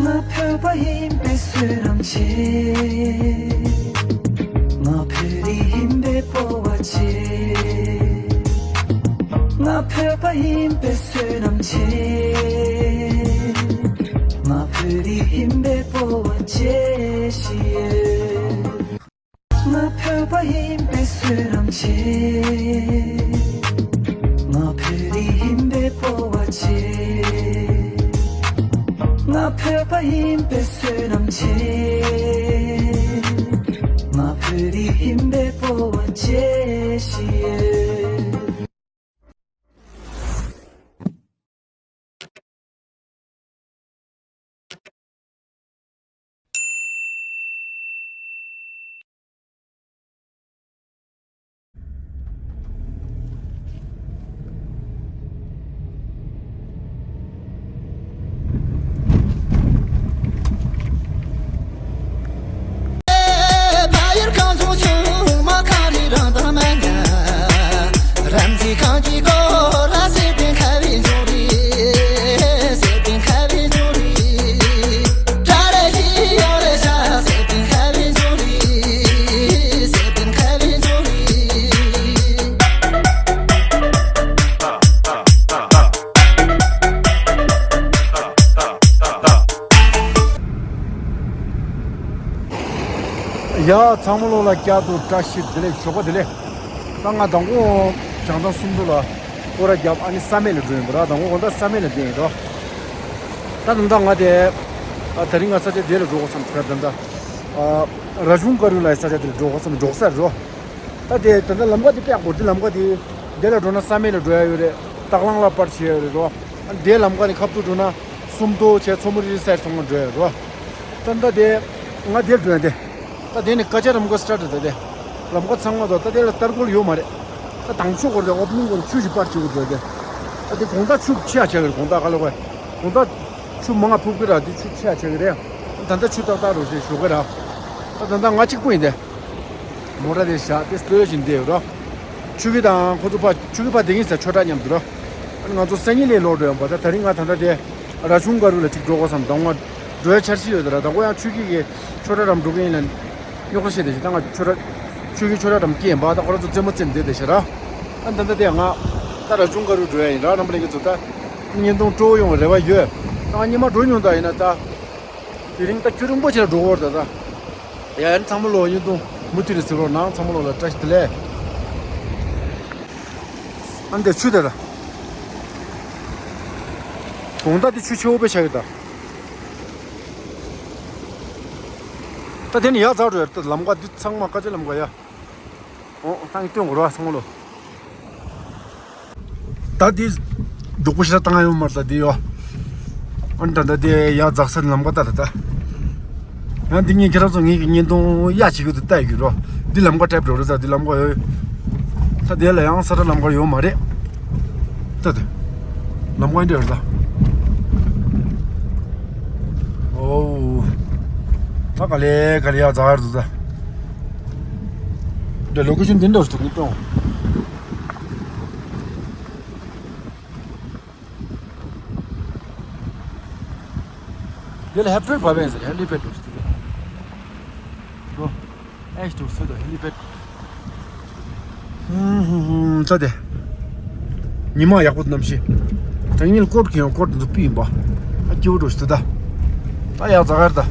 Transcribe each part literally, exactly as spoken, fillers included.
ང་བོད་པ་ཡིན་པའི་བསོད་ནམས་ཆེ། ང་བོད་རིགས་ཡིན་པའི་སྤོབས་པ་ཆེ། ང་བོད་པ་ཡིན་པའི་བསོད་ནམས་ཆེ། ང་བོད་རིགས་ཡིན་པའི་སྤོབས་པ་ཆེ་ཞིག་ཡོད། ང་བོད་པ་ཡིན་པའི་བསོད་ནམས་ཆེ། ང་བོད་རིགས་ཡིན་པའི་སྤོབས་པ་ཆེ། ང་བོད་པ་ཡིན་པའི་བསོད་ནམས་ཆེ། ང་བོད་རིགས་ཡིན་པའི་སྤོབས་པ་ཆེ་ཞིག་ཡོད། ཡ། ཚང་མ་ལོ་ལ་བསྐྱར་དུ་བཀྲ་ཤིས་བདེ་ལེགས། ཞོགས་པ་བདེ་ལེགས། ད་ང་དང་པོ་བྱང་ཐང་སུམ་མདོ་ལ་སྐོར་ར་བརྒྱབ། ཨ་ནི་བསམ་ཡས་ལ་འགྲོ་ཡིན་པ་ར། དང་པོ་དགོང་དག་བསམ་ཡས་ལ་བསྡད་ཡིན་རོ། ད་དང་དག་ང་དེ་ཨ་དེ་རིང་ང་ས་ཆ་དེ་ལ་འགྲོ་དགོས་བསམ་ད། དང་དག་ཨ་ར་ཆུང་དཀར་ཡོལ་ལ་ས་ཆ་དེ་ལ་འགྲོ་དགོས་བསམ། འགྲོ་ས་རོ། ད་དེ་ད་ལྟ་ལམ་ཁ་དེ་དཔེ་ཡག་པོ། དེ་ལམ་ཁ་དེ་དེ་ལ་འགྲོ་ན་བསམ་ཡས་ལ་འགྲོ་ཡ་ཡོད་རེད། སྟག་ལང་ལ་པར་བྱེད་ཡ་ཡོད་རེད་རོ། ཨ་དེ་ལམ་ཁ་ནས་ཁ་ཐུག་འགྲོ་ན་སུམ་མདོ་བྱས་མཚོ་མོ་རི་རི་སའི་ཚང་མ་འགྲོ་ཡ་རོ། ད་ད་དེ་ང་དེར་འགྲོ་ཡ་དེ། ད་དེ་ནི་སྐད་ཆ་རམ་གོ་སི་ཊར་ཊི་ད་དེ། ལམ་ཁ་ཚང་མ་དང་ད་དེ་ལ་ལྟར་སྐོར་ཡོད་མ་རེད། ད་དང་ཆོས་སྐོར་དེ་ཨོ་པ་ནིང་སྐོར་ཆུ་ཞིག་པར་བྱེད་དགོས་དེ། ད་དེ་དགོང་དག་ཆུ་ཆེ་ཡ་ཆེ་གི་རེད། དགོང་དག་ག་ལ་གོ། དགོང་དག་ཆུ་མང་ང་ཕུབ་གི་ར། དེ་ཆུ་ཆེ་ཡ་ཆེ་གི་རེད། ད་ད་ཆུ་ཏག་ཏག་རོ་ཞེས་ཞུ་གི་ར། ད་ད་ད་ང་གཅིག་པུ་ཡིན་དེ། མོ་ཊ་དེ་བཞག་དེ་སྟོད་བཞིན་བསྡད་ཡོད་ར། ཆུ་གི་དང་ཁོ་ཚོ་ཕ་ཆུ་གི་ཕ་དེ་གིན་ས་ཆོས་གྲྭ་མཉམ་དུ་ར། ཨ་ནི་ང་ཚོ་སང་ཉིན་ལས་ལོག་འགྲོ་ཡོང་པ། ད་ད་རིང་ང་ད་ལྟ་དེ་ར་ཆུང་དཀར་ཡོལ་ལ་གཅིག་འགྲོ་དགོས་བསམ། ད་ང་འགྲོ་ཡ་འཆར་གཞི་ཡོད་ད་ར། ད་ཁོ་ཡང་ཆོས་སྐྱིད་ཀྱི་ཆོས་གྲྭ་རམ་འགྲོ་གི་ཡིན་ལ་རྙོག་དྲ་བཤད་དེ་ཞིག་ད་ང་ཆོས་གྲྭ་ཆོས་སྐྱིད་ཆོས་གྲྭ་རམ་སྐྱེས་ཡིན་པ། ད་ཁོ་ར་ཚོ་རྩེད་མོ་རྩེ་བསྡད་དེ་ཞིག་ར། ཨ་ད་ད་དེ་ང་ད་ར་ཆུང་དཀར་ཡོལ་འགྲོ་ཡ་ཡིན་ར། རྣམ་པ་ལྷན་རྒྱས་ཚོ་ད་བརྙན་ཐུང་སྤྲོ་བོ་ཡོང་བའི་རེ་བ་ཡོད། ད་ང་སྔོན་མ་འགྲོ་མྱོང་ད་ཡིན་ན་ད། དེ་རིང་ད་ཁྱོད་རིང་པོ་ཆེ་ལ་འགྲོ་བར་ད་ད། ཡ་ཡ་ཚང་མ་ལོ་བརྙན་ཐུང་མུ་མཐུད་ནས་གཟིགས་རོགས་གནང་། ཚང་མ་ལོ་ལ་བཀྲ་ཤིས་བདེ་ལེགས། ཨ་འདི་ཆུ་དེ་ད། དགོང་དག་དེ་ཆུ་ཆེ་བོ་དཔེ་ཆགས་ཡོད་ད། ད་དེ་ནི་ཡག་ཚ་འགྲོ་ཡ་ད། ལམ་ཁ་འདི་ཚང་མ་དཀའ་སྤྱད་ལམ་ཁ་ཡ། འོ་ད་ངས་སྟོན་དགོས་ར་ཚང་མ་ལོ། ད་འདི་རྡོག་པོ་ཞེ་དྲག་བཏང་ཡོད་མ་རེད་ད་འདི་ཡོ། ཨ་ནི་ད་ལྟ་དེ་ཡར་འཛེག་ས་ལམ་ཁ་ལྟ་ད་ད། ཡང་འདི་ངས་ཁྱེད་རང་ཚོ་ངེད་ཀྱི་བརྙན་ཐུང་གཡག་བྱེད་ཀྱི་འདུག་ལྟ་ཡི་གི་རོ། འདི་ལམ་ཁ་ཊའིབ་འགྲོ་རེད་ད། འདི་ལམ་ཁ་ཡོད། ད་དེ་ལ་ཡང་ས་ཁྲ་ལམ་ཁ་ཡོད་མ་རེད། ལྟ་དེ། ལམ་ཁ་འདི་རེད་ད། ཨོ། ད་ག་ལེ་ག་ལེ་ཡར་འཛེག་ཡར་འདུག་ད། འདི་ལོ་ཀེ་ཤན་འདི་འདྲ་ཞིག་འདུག་ངས་སྟོན། འདི་ལ་ཧེ་ལི་པེཌ་བབས་ཡིན་ཟེར། ཧེ་ལི་པེཌ་འདུག་ཟེར། འགྲོ། ཨེ་འདུག་ཟེར་དོ་ཧེ་ལི་པེཌ། ཧུམ་ཧུམ་ཧུམ་ད་དེ། ཉི་མ་ཡག་པོ་གནམ་གཤིས། ད་ངས་ཀོཊ་གྱོན་ཡོང་། ཀོཊ་འདི་ཚོ་ཕུད་ཡིན་པ། ཨ་སྐྱིད་པོ་འགྲོ་ཞིག་ད་ད། ད་ཡར་འཛེག་ཡར་ད།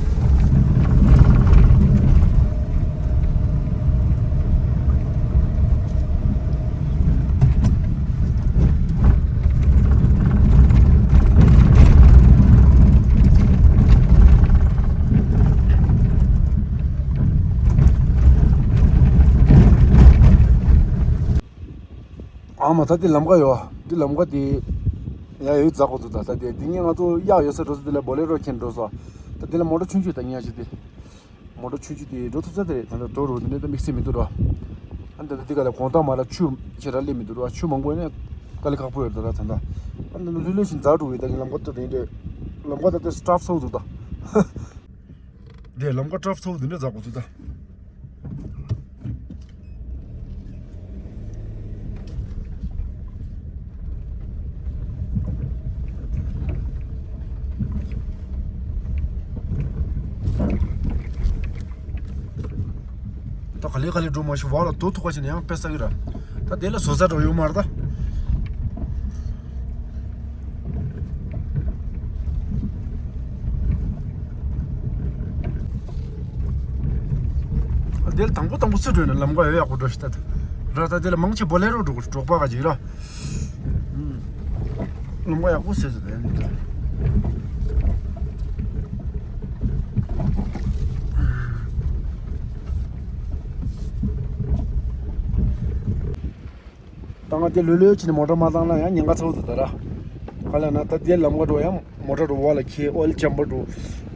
ཨ་མ་ད་འདི་ལམ་ཁ་ཡོད། འདི་ལམ་ཁ་དེ་ཡ་ཡོད་འཛེག་དགོས་འདུག་ད། ད་དེ་འདི་ངས་ང་ཚོ་གཡག་ཡོད་ས་འགྲོ་ས་དེ་ལ་བོ་ལེ་རོ་ཁྱེར་འགྲོ་ས། ད་འདི་ལ་མོ་ཊ་ཆུང་ཆུང་ད་ཉག་ཅིག་དེ། མོ་ཊ་ཆུང་ཆུང་དེ་འགྲོ་ཐུབ་ས་དེ་རེད། ད་ལྟ་འགྲོ་རུ་དེ་ནས་ད་དམིགས་བསལ་མི་འདུག་རོ། ཨ་ད་ལྟ་འདི་ག་ལ་དགོང་དག་མ་ལ་ཆུ་ཁྱེད་རང་སླེབས་མི་འདུག་རོ། ཆུ་མང་པོ་ཡོད་ན་དཀའ་ལས་ཁག་པོ་ཡོད་རེད་ད་ད་ད། ཨ་ད་ལྟ་ལྷོད་ལྷོད་བཞིན་འཛེག་འགྲོ་གི། ད་གི་ལམ་ཁ་ད་དེ་འདྲ་ལམ་ཁ་ད་ལྟ་ཊབ་ཚ་བོ་འདུག་ད། འདི་ལམ་ཁ་ཊབ་ཚ་བོ་འདི་འདྲ་འཛེག་དགོས་འདུག་ད། ག་ལེ་ག་ལེ་འགྲོ་མ་ཤེས་བ་ལ་དོ་ཐུག་པ་བྱས་ན་ཡང་དཔེ་ས་གི་ར། ད་དེ་ལ་བཟོ་ས་འགྲོ་ཡོད་མ་རེད་ད། དེ་ལ་དང་པོ་དང་པོ་སུ་འགྲོ་ན་ལམ་ཁ་ཡོད་ཡག་པོ་འགྲོ་ཤི་ད། ར་ད་དེ་ལ་མང་ཆེ་བོ་ལེ་རོ་འགྲོ་འགྲོགས་པ་ག་ཅིག་ར། ལུང་པ་ཡག་པོ་བཟོས་ཟེར་དེ་ནི། ད་ང་དེ་ལོས་ལོས་བྱས་ནས་མོ་ཊ་མ་བཏང་ན་ཡང་ཉེན་ཁ་ཚ་བོ་འདུག་ད་ར། ག་ལ་ན་ད་དེ་ལམ་ཁ་འགྲོ་ཡང་མོ་ཊ་འགྲོ་བ་ལ་ཁྱེད་ཨོ་ཡིལ་ཅམ་པ་འགྲོ།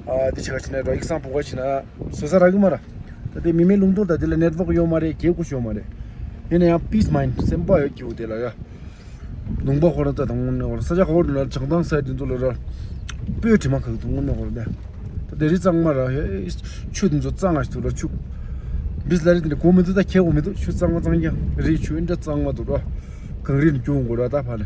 ཨ་དེ་བྱས་ཁ་བྱས་ན་ར་ཡིག་ཚང་ཕོག་པ་བྱས་ན་བཟོ་ས་རག་གི་མ་ར། ད་དེ་མི་མེད་ལུང་སྟོང་ད་དེ་ལ་ནེཊ་ཝོག་ཡོད་མ་རེད། གེ་ཀུ་ཡོད་མ་རེད། ཡིན་ན་ཡང་པིས་མའིན་སེམས་པ་ཡོད་སྐྱིད་པོ་དེ་ལ་ཡ། ལུང་པ་ཁོ་རང་ད་དང་དངོས་གནས་ཁོ་རང་ས་ཆ་ཁོ་རང་ལ་བྱང་ཐང་ས་དེ་ཚོ་ལ་ར། སྤོས་དྲི་མ་ཁ་གི་དང་དངོས་གནས་ཁོ་རང་དེ། ད་དེ་རི་གཙང་མ་ར་ཧེ་ཆུ་དེ་ཚོ་གཙང་ང་ཞིག་འདུག་ར་ཆུ། འབིས་ལ་རི་དེ་ནི་གོ་མི་འདུག་ད་ཁྱེད་གོ་མི་འདུག་ཆུ་གཙང་མ་གཙང་རྐྱང་རི་ཆུ་ཨིན་འདྲ་གཙང་མ་འདུག་ར། གངས་རི་ནས་སྐྱོ་འོང་གོ་ར་ད་ཕ་ལ།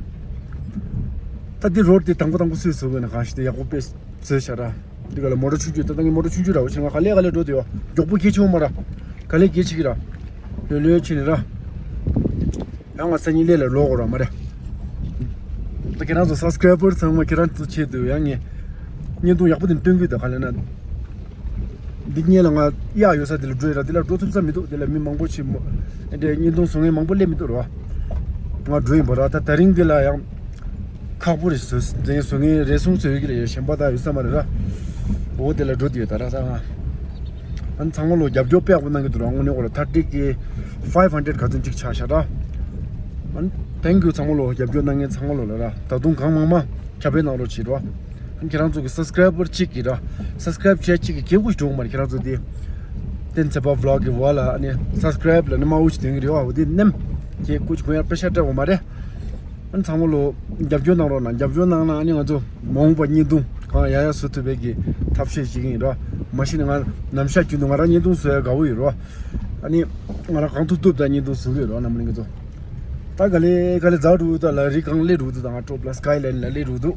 ད་འདི་རོ་དེ་དང་པོ་དང་པོ་སུས་བཟོ་དགོས་ན་གང་ཞིག་དེ་ཡག་པོ་དཔེ་བཟོས་བཞག་ར། འདི་ག་ལ་མོ་ཊ་ཆུང་ཆུང་ད་ལྟ་ངའི་མོ་ཊ་ཆུང་ཆུང་ར་འོ་ཆེ་ང་ག་ལེ་ག་ལེ་འགྲོ་དེ་ཡོ་མགྱོགས་པོ་སྐྱེ་ཆེ་འོང་མ་ར། ག་ལེ་སྐྱེ་ཆེ་གི་ར། ལོས་ལོས་ཆེ་ནི་ར། ཡང་ང་སང་ཉིན་ལས་ལ་ལོག་དགོས་ར་མ་རེད། ད་ཁྱེད་རང་ཚོ་སབ་སི་ཀ་རའི་བར་ཚང་མ་ཁྱེད་རང་ཚོ་ཆེད་དུ་ཡང་ངས་བརྙན་ཐུང་ཡག་པོ་དེ་སྟོན་གི་འདུག་ག་ལེ་ན། འདི་སྔོན་ལ་ང་གཡག་ཡོད་ས་དེ་ལ་འགྲོ་ཡི་ར། དེ་ལ་འགྲོ་ཐུབ་ས་མི་འདུག་དེ་ལ་མི་མང་པོ་ཆེ་མོ་འདྲ་བརྙན་ཐུང་བཟོ་མཁན་མང་པོ་སླེབས་མི་འདུག་ར། ང་འགྲོ་ཡིན་པ་ར། ད་དེ་རིང་འདི་ལ་ཡང་ཁག་པོ་རེད། བཟོ་འཛིན་བཟོ་མཁན་རེ་ཟུང་བཟོ་ཡོད་ཀྱི་རེད། གཞན་པ་ད་ཡོད་ས་མ་རེད་ར། འོ་དེ་ལ་འགྲོ་དུས་ད་ར་ད་ང་། ཨ་ནི་ཚང་མ་ལོ་རྒྱབ་སྐྱོར་དཔེ་ཡག་པོ་གནང་གི་འདུག་ར། དངོས་གནས་ཁོ་ལ་ཐར་ཊི་ཀེ་ཕའིབ་ཧན་ཌེ་རེཌ་ག་ཚོད་ཅིག་ཆགས་ཤག་ར། ཨ་ནི་ཐེང་ཀིའུ་ཚང་མ་ལོ་རྒྱབ་སྐྱོར་གནང་མཁན་ཚང་མ་ལོ་ལ་ར། ད་དུང་གང་མང་མང་ཁྱབ་སྤེལ་གནང་རོགས་བྱེད་རོགས། ཨ་ནི་ཁྱེད་རང་ཚོ་གི་སབ་སི་ཀ་རའི་བར་གཅིག་གིས་ར། སབ་སི་ཀ་རའིབ་བྱས་གཅིག་གིས་སྐྱེ་དགུ་ཞིག་འགྲོ་གི་མ་རེད། ཁྱེད་རང་ཚོ་དེ་བསྟན་འཚེ་པ་བི་ལོག་གི་བ་ལ་ཨ་ནི་སབ་སི་ཀ་རའིབ་ལ་ནི་དམའ་བོ་ཞིག་སྟོན་གི་རེད་བ། འོ་དེ་ནེམ་ཁྱེད་སྐུ་ཅིག་གོ་ཡ་པེ་ཤ་སྤྲད་འོ་མ་རེད། ཨ་ནི་ཚང་མ་ལོ་རྒྱབ་སྐྱོར་གནང་རོགས་གནང་། རྒྱབ་སྐྱོར་གནང་ན་ཨ་ནི་ང་ཚོ་མ་འོངས་པ་བརྙན་ཐུང་གང་ཡག་ཡག་བཟོ་ཐུབ་པའི་གི་ཐབས་ཤེས་བྱེད་ཀྱི་ཡིན་རོ། མ་གཞི་ནས་ང་ནམ་ཞག་རྒྱུན་དུ་ང་རང་བརྙན་ཐུང་བཟོ་ཡ་དགའ་བོ་ཡོད་རོ། ཨ་ནི་ང་རང་གང་ཐུབ་ཐུབ་ད་བརྙན་ཐུང་བཟོ་གི་ཡོད་རོ། རྣམ་པ་ལྷན་རྒྱས་ཚོ། ད་ག་ལེ་ག་ལེ་ཛ་འགྲོ་ད་ལ་རི་སྒང་སླེབས་འགྲོ་འདུག་ད་ང་ཊོབ་ལ་སི་ཀའི་ལའིན་ལ་སླེབས་འགྲོ་འདུག་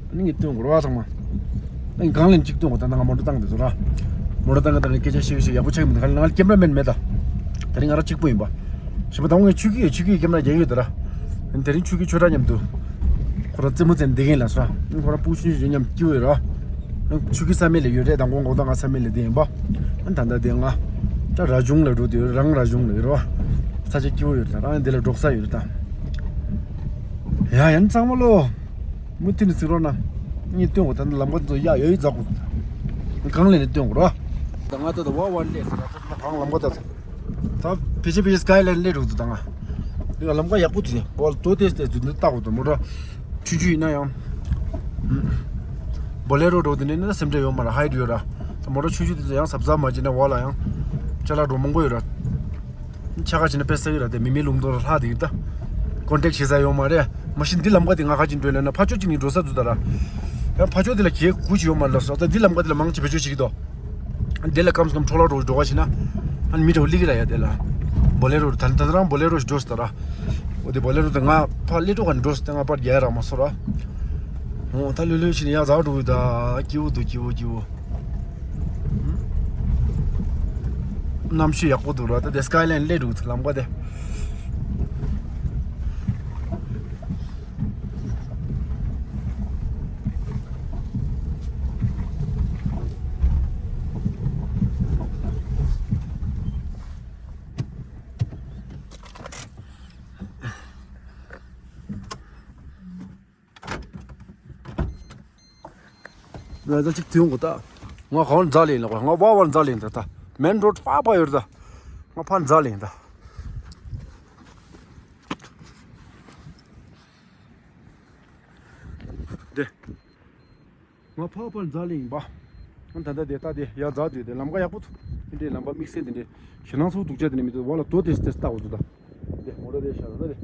ཨ་ནི་ངས་སྟོན་དགོས་རོ་ཚང་མ། ཨ་ནི་སྒང་ལ་གཅིག་སྟོན་དགོས། ད་ང་མོ་ཊ་བཏང་འདུག་ར། མོ་ཊ་བཏང་གི་ད་ང་སྐད་ཆ་བཤད་ཤེས་ཡག་པོ་ཆགས་མི་འདུག་ག་ལེ་ང་ལ་ཀེམ་ར་མེན་མེད་ད། དེ་རིང་ང་རང་གཅིག་པུ་ཡིན་པ། གཞན་པ་དང་ངས་ཆུ་ཁྱི་ཡོད། ཆུ་ཁྱི་ཀེམ་ར་རྒྱག་ཡོད་ད་ར། དེ་རིང་ཆུ་ཁྱི་ཆོས་གྲགས་མཉམ་དུ། ཁོ་རང་རྩེད་མོ་རྩེ་ནས་བསྡད་མཁན་ལ་སོ་ར། ཁོ་རང་སྤུ་གུ་ཆུང་ཆུང་མཉམ་སྐྱིད་པོ་ཡོད་ར། ཆུ་ཁྱི་ས་མེད་ལ་ཡོད་རེད། དང་པོ་འགོ་ད་ང་ས་མེད་ལ་བསྡད་ཡིན་པ། ཨ་ད་ད་དེ་ང་། ད་ར་ཇུང་ལ་འགྲོ་དུས་རང་ར་ཇུང་ལ་ཡོད་ར། ས་ཆ་སྐྱིད་པོ་ཡོད་རེད་ད། རང་འདི་ལ་འགྲོ་ས་ཡོད་རེད་ད། ཡ་ཡ་ནི་ཚང་མ་ལོ། མུ་མཐུད་ནས་གཟིགས་རོགས་གནང་། གཉིས་སྟོན་དགོས། ད་ནི་ལམ་ཁ་ཚོ་ཡག་ཡོད་ཡོད་འཛག་དགོས། གང་ལས་ནས་སྟོན་དགོས་རོ། ད་ང་ད་ད་བ་བ་ལས་ད་ད་གང་ལམ་ཁ་ད་ད། ད་ཕལ་ཆེར་ཕལ་ཆེར་སི་ཀའི་ལའིན་སླེབས་འགྲོ་འདུག་ད་ང་། འདི་ག་ལམ་ཁ་ཡག་པོ་འདུག་དེ་བ་ལ་དོ་དེ་དེ་འདུག་འདི་ལྟ་དགོས་འདུག་མོ་ཊ་ཆུང་ཆུང་ཡིན་ན་ཡང་། བོ་ལེ་རོ་འགྲོ་འདི་ནས་ན་སེམས་ཁྲལ་ཡོད་མ་རེད། ཧའིཊ་ཡོད་ར། ད་མོ་ཊ་ཆུང་ཆུང་དེ་ཚོ་ཡང་གཟབ་གཟབ་མ་བྱས་ན་བ་ལ་ཡང་ཅ་ལག་འགྲོ་མང་པོ་ཡོད་ར། ཆ་ག་བྱས་ན་དཔེ་ས་ཡོད་ར། དེ་མི་མེད་ལུང་སྟོང་ལ་ལྷག་དེ་ཡོད་ད། ཀོན་ཊེག་བྱེད་ས་ཡོད་མ་རེད། མ་གཞི་འདི་ལམ་ཁ་དེ་ང་ཁ་ཅིག་འགྲོ་ལབ་ན་ཕར་ཕྱོགས་གཅིག་ནས་འགྲོ་ས་འདུག་ད་ར། ཡང་ཕར་ཕྱོགས་དེ་ལ་གད་དགུ་ཅིག་ཡོད་མ་རེད་ལབ་སོང་། ད་འདི་ལམ་ཁ་དེ་ལ་མང་ཆེ་བེད་སྤྱོད་བྱེད་ཀྱི་འདུག་དེ་ལ་ཁམས་སུ་ཁམས་འཕྲོ་བརླག་འགྲོ་འགྲོ་བ་བྱས་ན། ཨ་ནི་མི་འདྲ་བོ་སླེབས་ཀྱི་ར་ཡ་དེ་ལ། བོ་ལེ་རོ་ད་ད་རང་བོ་ལེ་རོ་ཞིག་འགྲོ་སོང་ད་ར། འོ་དེ་བོ་ལེ་རོ་དེ་ང་ཕར་སླེབས་འགྲོ་ག་ནས་འགྲོ་སོང་། དེ་ང་ཕར་རྒྱག་ཡ་རག་མ་སོང་ར། འོ་ད་ལྷོད་ལྷོད་བྱས་ནས་ཡར་འཛེགས་འགྲོ་གི་ད། སྐྱིད་པོ་འདུག་སྐྱིད་པོ་སྐྱིད་པོ། གནམ་གཤིས་ཡག་པོ་འདུག་ར། ད་དེ་སི་ཀའི་ལའིན་སླེབས་འགྲོ་གི་ལམ་ཁ་དེ། ང་ད་ཅིག་ཐོན་གོ་ད། ང་གང་འཛག་ལེན་ལ་ང་བ་བར་འཛག་ལེན་ད་ད། མེན་རོ་ཌི་ཕར་ཕར་ཡོད་ད། ང་ཕར་འཛག་ལེན་ད། དེ། ང་ཕར་ཕར་འཛག་ལེན་ཡིན་པ། ཨ་ད་ལྟ་དེ་ལྟ་དེ་ཡར་འཛག་དུས་དེ་ལམ་ཁ་ཡག་པོ་འདུག་དེ་འདྲའི་ལམ་པ་དམིགས་བསལ་དེ་འདྲའི་ཞེད་སྣང་ཚ་བོ་སྡུག་ཅག་དེ་འདྲ་མི་འདུག་བ་ལ་རྡོ་ཏེས་ཏེས་ལྟ་དགོས་འདུག་ད། དེ་མོ་ཊ་དེ་ཤར་ད་དེ།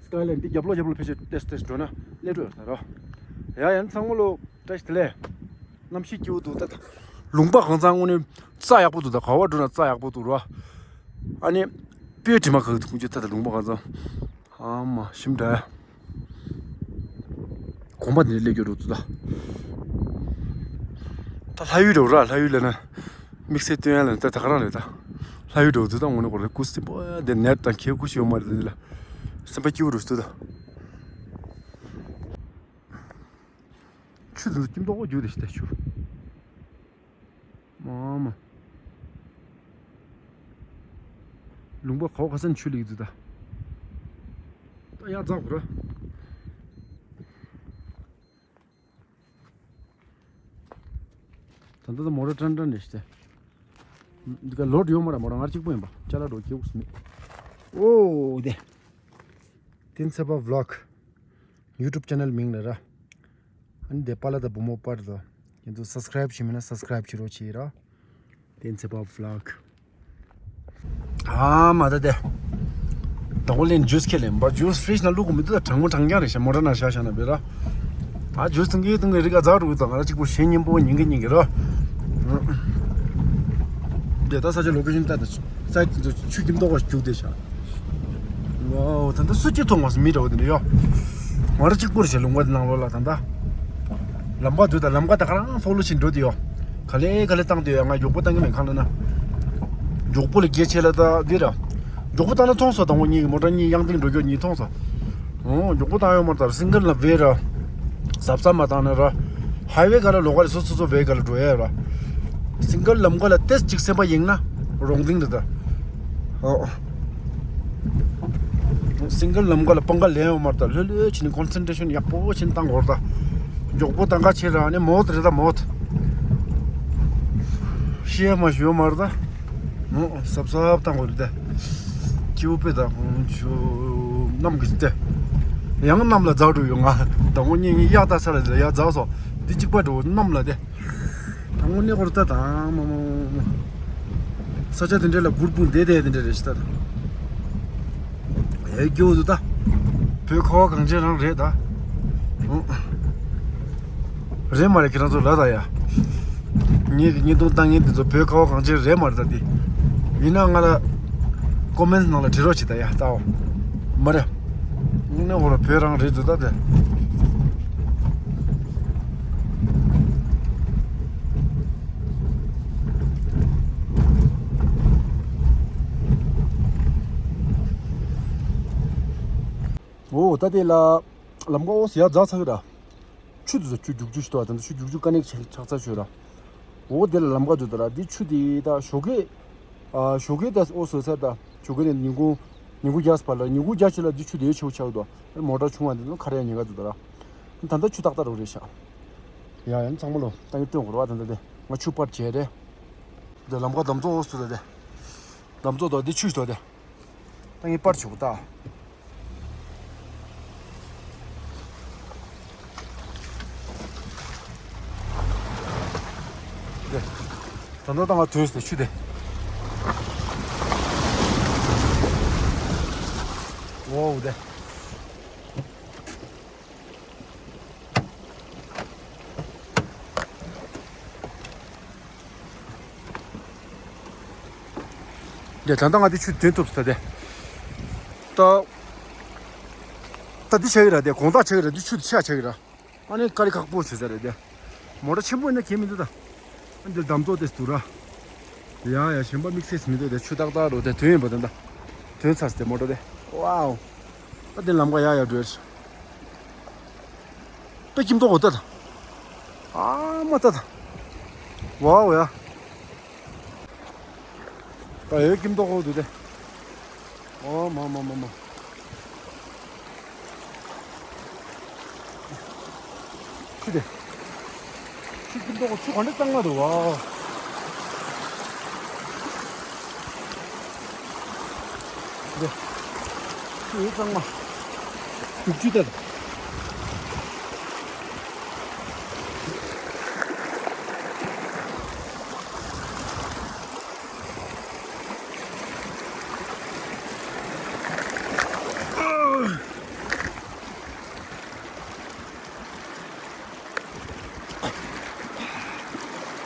སི་ཀའི་ལའིན་འདི་རྒྱབ་ལོགས་རྒྱབ་ལོགས་ཕལ་ཆེར་ཏེས་ཏེས་འགྲོ་ན་སླེབས་འགྲོ་ཡོད་ད་རོ། ཡ་ཡ་ཚང་མ་ལོ་བཀྲ་ཤིས་བདེ་ལེགས། གནམ་གཤིས་སྐྱིད་པོ་འདུག་ད་ད། ལུང་པ་གང་ཚང་དངོས་གནས་རྩྭ་ཡག་པོ་འདུག་ད་ག་བ་འགྲོ་ན་རྩྭ་ཡག་པོ་འདུག་རོ། ཨ་ནི། སྤོས་དྲི་མ་ག་གི་ཁུངས་ཀྱི་ད་ད་ལུང་པ་གང་ཚང་། ཨ་མ་ཞིམ་དྲ། གོམ་པ་འདི་སླེབས་རྒྱུ་རུ་ད། ད་ལྷ་ཡུལ་རུ་ར་ལྷ་ཡུལ་ལ་ན། དམིགས་བསལ་སྟོན་ཡ་ལ་ད་ད་ག་རང་རེད་ད། ལྷ་ ལྷ་ཡུལ་འགྲོ་དུས་ད་ངོ་ནས་ཁོ་རེ་སྐུ་སྲིད་པོ་དེ་ནད་དང་ཁྱེའུ་ཁུ་ཞིག་ཡོད་མ་རེད་དེ་ལ། སེམས་པ་སྐྱིད་པོ་རུ་སྟོད་ད། ཆུ་དེ་ཚོ་སྐྱིད་མདོག་ཁ་རྒྱུག་དེ་ཤི་ད་ཆུ། མ་མ། ལུང་པ་ག་བ་ག་ས་ནས་ཆུ་ལེགས་འཛུལ་ད། ད་ཡག་རྫག་གོ་ར། ད་ལྟ་ད་མོ་ཊ་ཀྲན་ཀྲན་རེད་ཤི་ད། འདི་ག་ལོ་ཌི་ཡོད་མ་ར། མོ་ཊ་ངར་གཅིག་པོ་ཡིན་པ། ཅ་ལག་འགྲོ་སྐྱེ་བོ་སུ་མེད། ཨོ་དེ། བསྟན་འཚོ་བ་བི་ལོག་ཡུ་ཊུབ་ཅེ་ནལ་མིང་ལ་ར། ཨ་ནི་དེ་པཱ་ལགས་དང་བུ་མོ་པར་དོ། ཁྱེད་ཚོ་སབ་སི་ཀ་རའིབ་བྱེད་མེད་ན་སབ་སི་ཀ་རའིབ་བྱེད་རོགས་བྱེད་ར། བསྟན་འཚོ་བ་བི་ལོག་ཨ་མ་ད་དེ། དང་པོ་ལན་ཇུས་ཁས་ལེན་པ་ཇུས་ཕི་རིཇ་ནང་བླུག་གི་མི་འདུག་ད་གྲང་མོ་གྲང་རྐྱང་རེད་ཤག་མོ་ཊ་ནང་བཞག་བཞག་ན་བེ་ར། ཨ་ཇུས་འཐུང་གི་འཐུང་གི་རི་ཀ་རྫག་འགྲོ་གི་འདུག་ང་ར་གཅིག་པོ་གཞན་མཉམ་པོ་ཉིན་གི་ཉིན་གི་ར། དེ་ད་ས་ཆ་ལོ་ཀེ་ཤན་ལྟ་ད། ས་ཆུ་ཁྱིམ་ཐོག་བ་རྒྱུག་བསྡད་ཤག་ཝའོ། ད་ལྟ་སུ་སྐྱིད་ཐོག་མ་སུ་མི་འདྲ་བོ་དེ་འདྲ་ཡོད། ང་ར་གཅིག་པུར་བྱས་ལུང་པ་དེ་ནང་ལོགས་ལ་ད་ལྟ། ལམ་ཁ་དུས་ད་ལམ་ཁ་ད་ག་རང་ཧྥོ་ལོ་བྱེད་འགྲོ་དེ་ཡོད། ག་ལེ་ག་ལེ་བཏང་དེ་ཡོད། ང་མགྱོགས་པོ་བཏང་གི་མེད་གང་ལ་ན། མགྱོགས་པོ་ལ་རྒྱལ་ཆེ་ལ་ད་འདི་ར། མགྱོགས་པོ་བཏང་ན་མཐོང་སོང་དང་པོ་གཉིས་ཀྱི་མོ་ཊ་གཉིས་གཡང་ཏིང་འགྲོ་རྒྱུ་གཉིས་མཐོང་སོང་། ཨོ་མགྱོགས་པོ་བཏང་ཡོད་མ་རེད་ད་སིང་གལ་ལ་བེ་ར། གཟབ་གཟབ་མ་བཏང་ན་ར། ཧའི་ཝེ་ག་ལ་ལོག་ག་ལ་སོ་སོ་སོ་བེ་ག་ལ་འགྲོ་ཡ་ར། སིང་གལ་ལམ་ཁ་ལ་ཏེས་གཅིག་སེམས་པ་ཡེངས་ན་རོང་ཏིང་རེད་ད། ཨོ། སིང་གལ་ལམ་ཁ་ལ་སྤང་ཁ་ལེན་ཡོད་མ་རེད་ད་ལྷོད་ལྷོད་བྱས་ནས་ཀོན་སེན་ཊྲེ་ཤན་ཡག་པོ་བྱས་ནས་བཏང་དགོས་རེད་ད། མགྱོགས་པོ་བཏང་ག་བྱེད་ར་ནི་མོད་རེད་ད་མོད། ཤེས་མ་ཞུ་ཡོད་མ་རེད་ད། ཨོ་གཟབ་གཟབ་བཏང་དགོས་རེད་ད། ཁྱེའུ་དཔེ་ད་ཁོང་ཆུ་གནམ་གྱི་ལྟས། ཡང་གནམ་ལ་འཛེགས་འགྲོ་ཡོད་ང་། ད་ངོ་གཉིས་གཉིས་གཡག་ད་ས་ལ་ཡར་འཛེགས་སོང་། འདི་གཅིག་པ་འགྲོ་གནམ་ལ་དེ། ད་དངོས་གནས་ཁོ་ར་ད་དང་མ་མ་མ་མ། ས་ཆ་དེ་འདྲ་ལ་གུར་སྤུངས་བསྡད་བསྡད་དེ་འདྲ་རེད་ཤི་ད་ད། ཨེ་སྐྱོ་བོ་འདུག་ད། བོད་ཁ་བ་གངས་ཅན་རང་རེད་ད། ཨོ། རེད་མ་རེད་ཁྱེད་རང་ཚོ་ལབ་ད་ཡ། ངེད་ཀྱི་བརྙན་ཐུང་ལྟ་མཁན་དེ་ཚོ་བོད་ཁ་བ་གངས་ཅན་རེད་མ་རེད་ད་དེ། ཡིན་ན་ང་ལ་ཀོ་མེན་ནང་ལ་བྲིས་རོགས་བྱེད་ད་ཡ་ལྟའོ། མ་རེད། དངོས་གནས་ཁོ་ར་བོད་རང་རེད་འདུག་ད་དེ། འོ་ད་དེ་ལ་ལམ་ཁ་འོ་ཟེར་ཡ་འཛེགས་ཚར་གི་ར། ཆུ་དེ་ཚོ་ཆུ་རྒྱུག་རྒྱུག་ཞིག་འདུག་ད་ལྟ་ཆུ་རྒྱུག་རྒྱུག་དཀའ་གནད་ཆགས་ཆགས་ཚར་ཆོད་ར། འོ་དེ་ལ་ལམ་ཁ་འདུག་ད་ར་འདི་ཆུ་དེ་ད་ཞོགས་ཀས། ཨ་ཞོགས་ཀས་ད་འོ་བཟོས་ཚར་ད་ཞོགས་ཀས་ནས་ཉིན་གུང་ཉིན་གུང་རྒྱགས་བར་ལ་ཉིན་གུང་རྒྱགས་ཆེ་ལ་འདི་ཆུ་དེ་ཆེ་བོ་ཆགས་འདུག་མོ་ཊ་ཆུང་བ་འདི་ཚོ་ཁ་རས་ཉེན་ཁ་འདུག་ད་ར། ད་ལྟ་ཆུ་ཏག་ཏག་རུ་རེད་ཤག་ཡ་ཡ་ཚང་མ་ལོ་ད་ཡིན་སྟོན་དགོས་ར་བ་ད་ལྟ་དེ་ང་ཆུ་པར་བྱས་རེད། འདི་ལམ་ཁ་འདམ་བཙོག་འོ་བཟོས་ད་དེ། འདམ་བཙོག་ད་འདི་ཆུ་ཞིག་ད་དེ། ད་ངས་པར་བྱུག་ད། དེ། ད་ལྟ་ད་ང་དོན་ཟེར་ཆུ་དེ། ཝའོ་དེ། དེ་ད་ལྟ་ང་དེ་ཆུ་དོན་ཐུབ་ས་དེ། ད། ད་འདི་ཆགས་ཀྱི་ར་དེ་དགོང་དག་ཆགས་ཀྱི་ར་འདི་ཆུ་དེ་ཆགས་ཆགས་ཀྱི་ར། ཨ་ནི་དཀའ་ལས་ཁག་པོ་བྱེད་ས་རེད་དེ། མོ་ཊ་ཆེན་པོ་ཡིན་ན་གལ་མི་འདུག་ད། ཨ་འདིར་འདམ་བཙོག་དེ་འདུག་ར། ཡ་ཡ་གཞན་པ་དམིགས་བསལ་མི་འདུག་དེ་ཆུ་ཏག་ཏག་རུ་དེ་དོན་ཡིན་པ་དེ་འདྲ། དོན་ཚར་སྟེ་མོ་ཊ་དེ། ཝའོ། ད་དེ་ལམ་ཁ་ཡ་ཡ་འགྲོ་ཡ་རེད། ད་ཁྱིམ་ཐོག་འོ་ད་ད། ཨ་མ་ད་ད། ཝའོ་ཡ། ད་ཡོད་ཁྱིམ་ཐོག་འོ་དུ་དེ། ཨོ་མ་མ་མ་མ། ཆུ་དེ། ཆུ་ཁྱིམ་ཐོག་ཆུ་ག་འདྲ་གཙང་མ་འདུག་ཨ། དེ། ཆུ་ཡོད་གཙང་མ། རྒྱུག་ཆུ་དེ།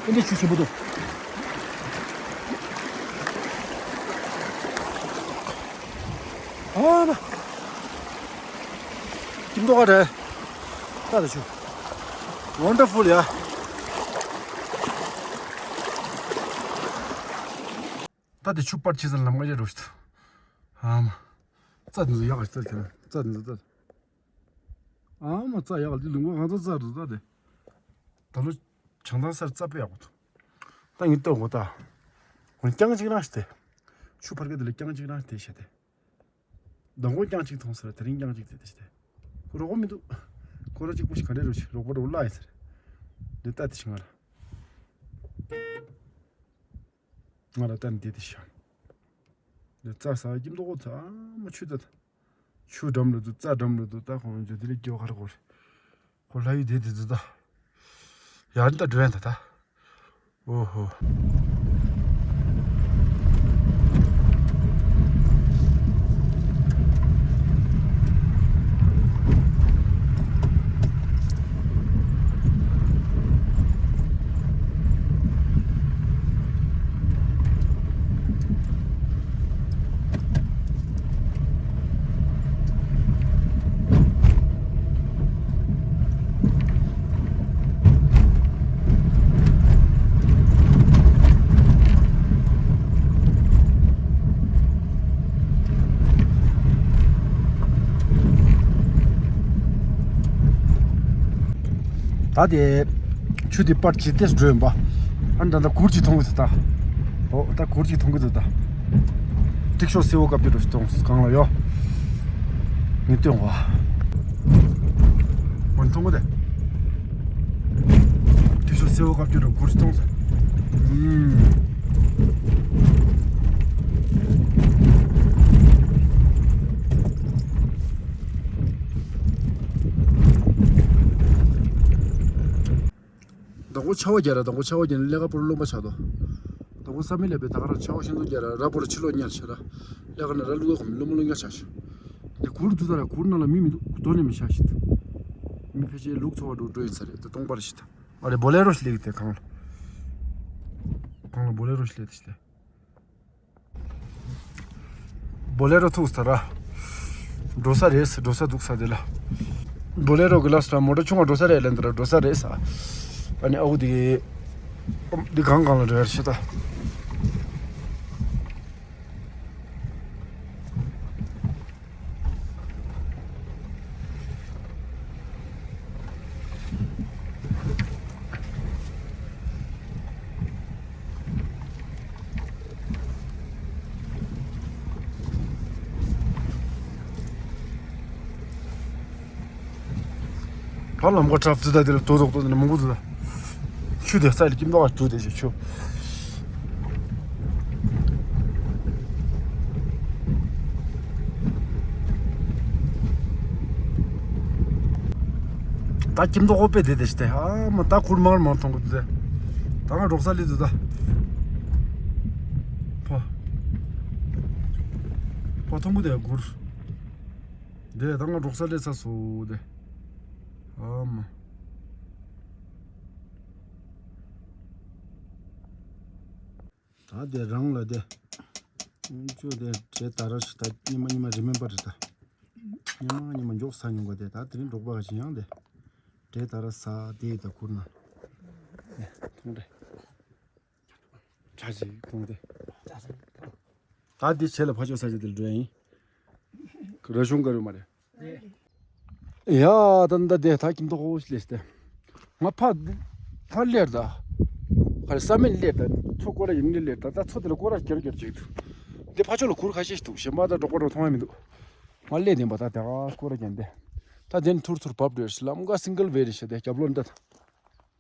ཨེ་འདྲ་ཆུ་ཆེན་པོ་འདུག་ཨ་མ། ཁྱིམ་ཐོག་ག་རེད། ལྟ་དང་ཆུ། Wonderful ཡ། ད་དེ་ཆུ་པར་ཆེ་ས་ལམ་ཁ་ཡར་འགྲོ་ཤི་ཐུ། ཨ་མ། རྩྭ་འདི་ཚོ་ཡག་ག་ཤི་ཐུ་ཁྱེད་རང་། རྩྭ་འདི་ཚོ་ད། ཨ་མ་རྩྭ་ཡག་ག་འདི་ལུང་པ་གང་ཚ་རྩྭ་འདུག་ད་དེ། ད་ལོ་བྱང་ཐང་སར་རྩྭ་དཔེ་ཡག་པོ་འདུག་ད་ངས་ལྟོས་གོ་ད། ཁོ་རྐྱང་གཅིག་རང་ཤི་ཏེ། ཆུ་ཕར་ཁ་དེ་ལ་རྐྱང་གཅིག་རང་ཤི་ཏེ་ཤི་ཏེ། མདང་དགོང་རྐྱང་གཅིག་མཐོང་ཟེར་དེ་རིང་རྐྱང་གཅིག་དེ་དེ་ཤི་ཏེ། ཁོ་རོགས་པ་མི་འདུག་ཁོ་ར་གཅིག་པུ་ཞིག་ག་འདྲ་རོ་ཤི་རོགས་པ་རོགས་བརླག་ཡིན་ཟེར། འདི་ལྟ་དེ་ཤི་ང་ར། ང་ལ་ལྟ་ནི་དེ་དེ་ཤི། འདི་རྩྭ་ཟ་ཀྱིན་མདོག་ཁོ་ཚ་མ་ཆུ་ད། ཆུ་འགྲམ་རུ་འདུག་རྩྭ་འགྲམ་རུ་འདུག་ད་ཁོང་ཚོ་དེ་རིགས་སྐྱོ་ཁར་ཁོར། ཁོ་ལྷ་ཡུལ་དེ་དེ་འདུག་ད། ཡར་ད་འགྲོ་ཡན་ད་ད། ཨོ་ཧོ། ད་དེ་ཆུ་དེ་པར་ཇི་ལྟས་འགྲོ་ཡིན་པ། ཨ་ནི་ད་ལྟ་གུར་གཅིག་མཐོང་གི་འདུག་ད། ཨོ་ད་གུར་གཅིག་མཐོང་གི་འདུག་ད། ཏིག་ཤོག་སེའུ་བཀབ་རྒྱུ་རུ་གཏོང་གང་ལ་ཡོ། ངས་སྟོན་གོ། འོན་མཐོང་གི་དེ། ཏིག་ཤོག་སེའུ་བཀབ་རྒྱུ་རུ་གུར་གཅིག་མཐོང་ཟེར། ཨུམ། དང་པོ་ཆར་པ་རྒྱག་ར། དང་པོ་ཆར་པ་རྒྱག་ནས་ཀླད་ཀ་པུར་རློན་པ་ཆགས་འདུག་དང་པོ་ས་མི་ལ་བས་ད་ག་རང་ཆར་པ་ཤིན་ཏུ་རྒྱག་ར། ར་པུར་ཕྱི་ལོགས་ཉལ་ཆགས་ར། ཀླད་ཀ་ནས་ར་བླུག་ག་ཁོམ་རློན་པ་རློན་ཉག་ཆགས་ཤག་འདི་གུར་འདུག་ད་ར། གུར་ནང་ལ་མི་མི་འདུག་དོ་ནས་མི་ཆགས་ཤིག་མི་ཕལ་ཆེར་ལུག་འཚོ་བ་འགྲོ་འགྲོ་ཡིན་ས་རེད། ད་སྟོང་པར་ཤིག་ད། ཨ་རེ་བོ་ལེ་རོ་ཞིག་སླེབས་ཏེ་གང་ལ། གང་ལ་བོ་ལེ་རོ་ཞིག་སླེབས་ཏེ་ཤི་ཏེ། བོ་ལེ་རོ་ཐུག་ས་ར། འགྲོ་ས་རེད་ཟེར། འགྲོ་ས་འདུག་ས་དེ་ལ། བོ་ལེ་རོ་གི་ལ་ས་ར་མོ་ཊ་ཆུང་བ་འགྲོ་ས་རེད་ལན་དུ་ར་འགྲོ་ས་རེད་ས། ཨ་ནི་ཨའུ་དི། འདི་གང་གང་ལ་འགྲོ་ཡར་ཤི་ད། ཕར་ལམ་ཁ་འཁྲབ་ཙི་ད་དེ་ལ་དོ་དོག་དོ་དེ་ནས་མང་པོ་ཙི་ད། ཆུ་དེ་ས་ལ་ཁྱིམ་ཐོག་ག་ཆུ་དེ་ཞིག་ཆུ། ད་ཁྱིམ་ཐོག་ཨོ་པེ་དེ་དེ་ཞིག་དེ། ཨ་མ་ད་ཁུར་མང་མང་མཐོང་གི་དེ། ད་ང་འབྲོག་ས་ལི་དེ་ད། ཕ། ཕ་མཐོང་གི་དེ་གུར། དེ་ད་ང་འབྲོག་ས་ལི་ཚ་སོ་དེ། ཨ་མ། ད་དེ་རང་ལ་དེ། ཨུམ་ཅོ་དེ་བྲེ་ད་ར་ཤི་ད་ཉི་མ་ཉི་མ་རི་མེན་པར་རེད་ད། ཉི་མ་ཉི་མ་མགྱོགས་ས་མྱོང་ག་དེ་ད་དེ་རིང་འབྲོག་པ་ག་ཅི་ཡང་དེ། བྲེ་ད་ར་ས་དེ་ད་ཁུར་ན། དེ་མཐོང་དེ། བྱ་ཞིག་དང་དེ། ད་འདི་བྱེད་ལ་ཕ་ཆོས་ས་ཆ་དེར་འགྲོ་ཡིན། ར་གཞུང་ག་རུ་མ་རེད། ཡ་ད་ད་དེ་ད་ཁྱིམ་ཐོག་ཧོ་ཤི་ལེས་ཏེ། ང་ཕ་ཕ་ལེར་ད། ཁ་རེ་ས་མེད་ལེར་ད། མཚོ་སྐོར་ར་ཡིན་ནི་ལེར་ད། ད་མཚོ་དེ་ལ་སྐོར་ར་རྒྱར་རྒྱར་བྱེད་འདུག་འདི་ཕ་ཆོས་ལ་གུར་ཁ་ཤས་ཤིག་འདུག་གཞན་པ་ད་འབྲོག་པ་འགྲོ་མཐོང་ཡ་མི་འདུག་ང་ལེ་དེན་པ་ད་དེ་ག་སྐོར་ར་རྒྱན་ཏེ། ད་དེན་ཐུར་ཐུར་བབས་འགྲོ་ཡ་ཤི་ལམ་ག་སིང་གལ་ཝེ་རེ་ཤི་དེ་རྒྱབ་ལོན་ད།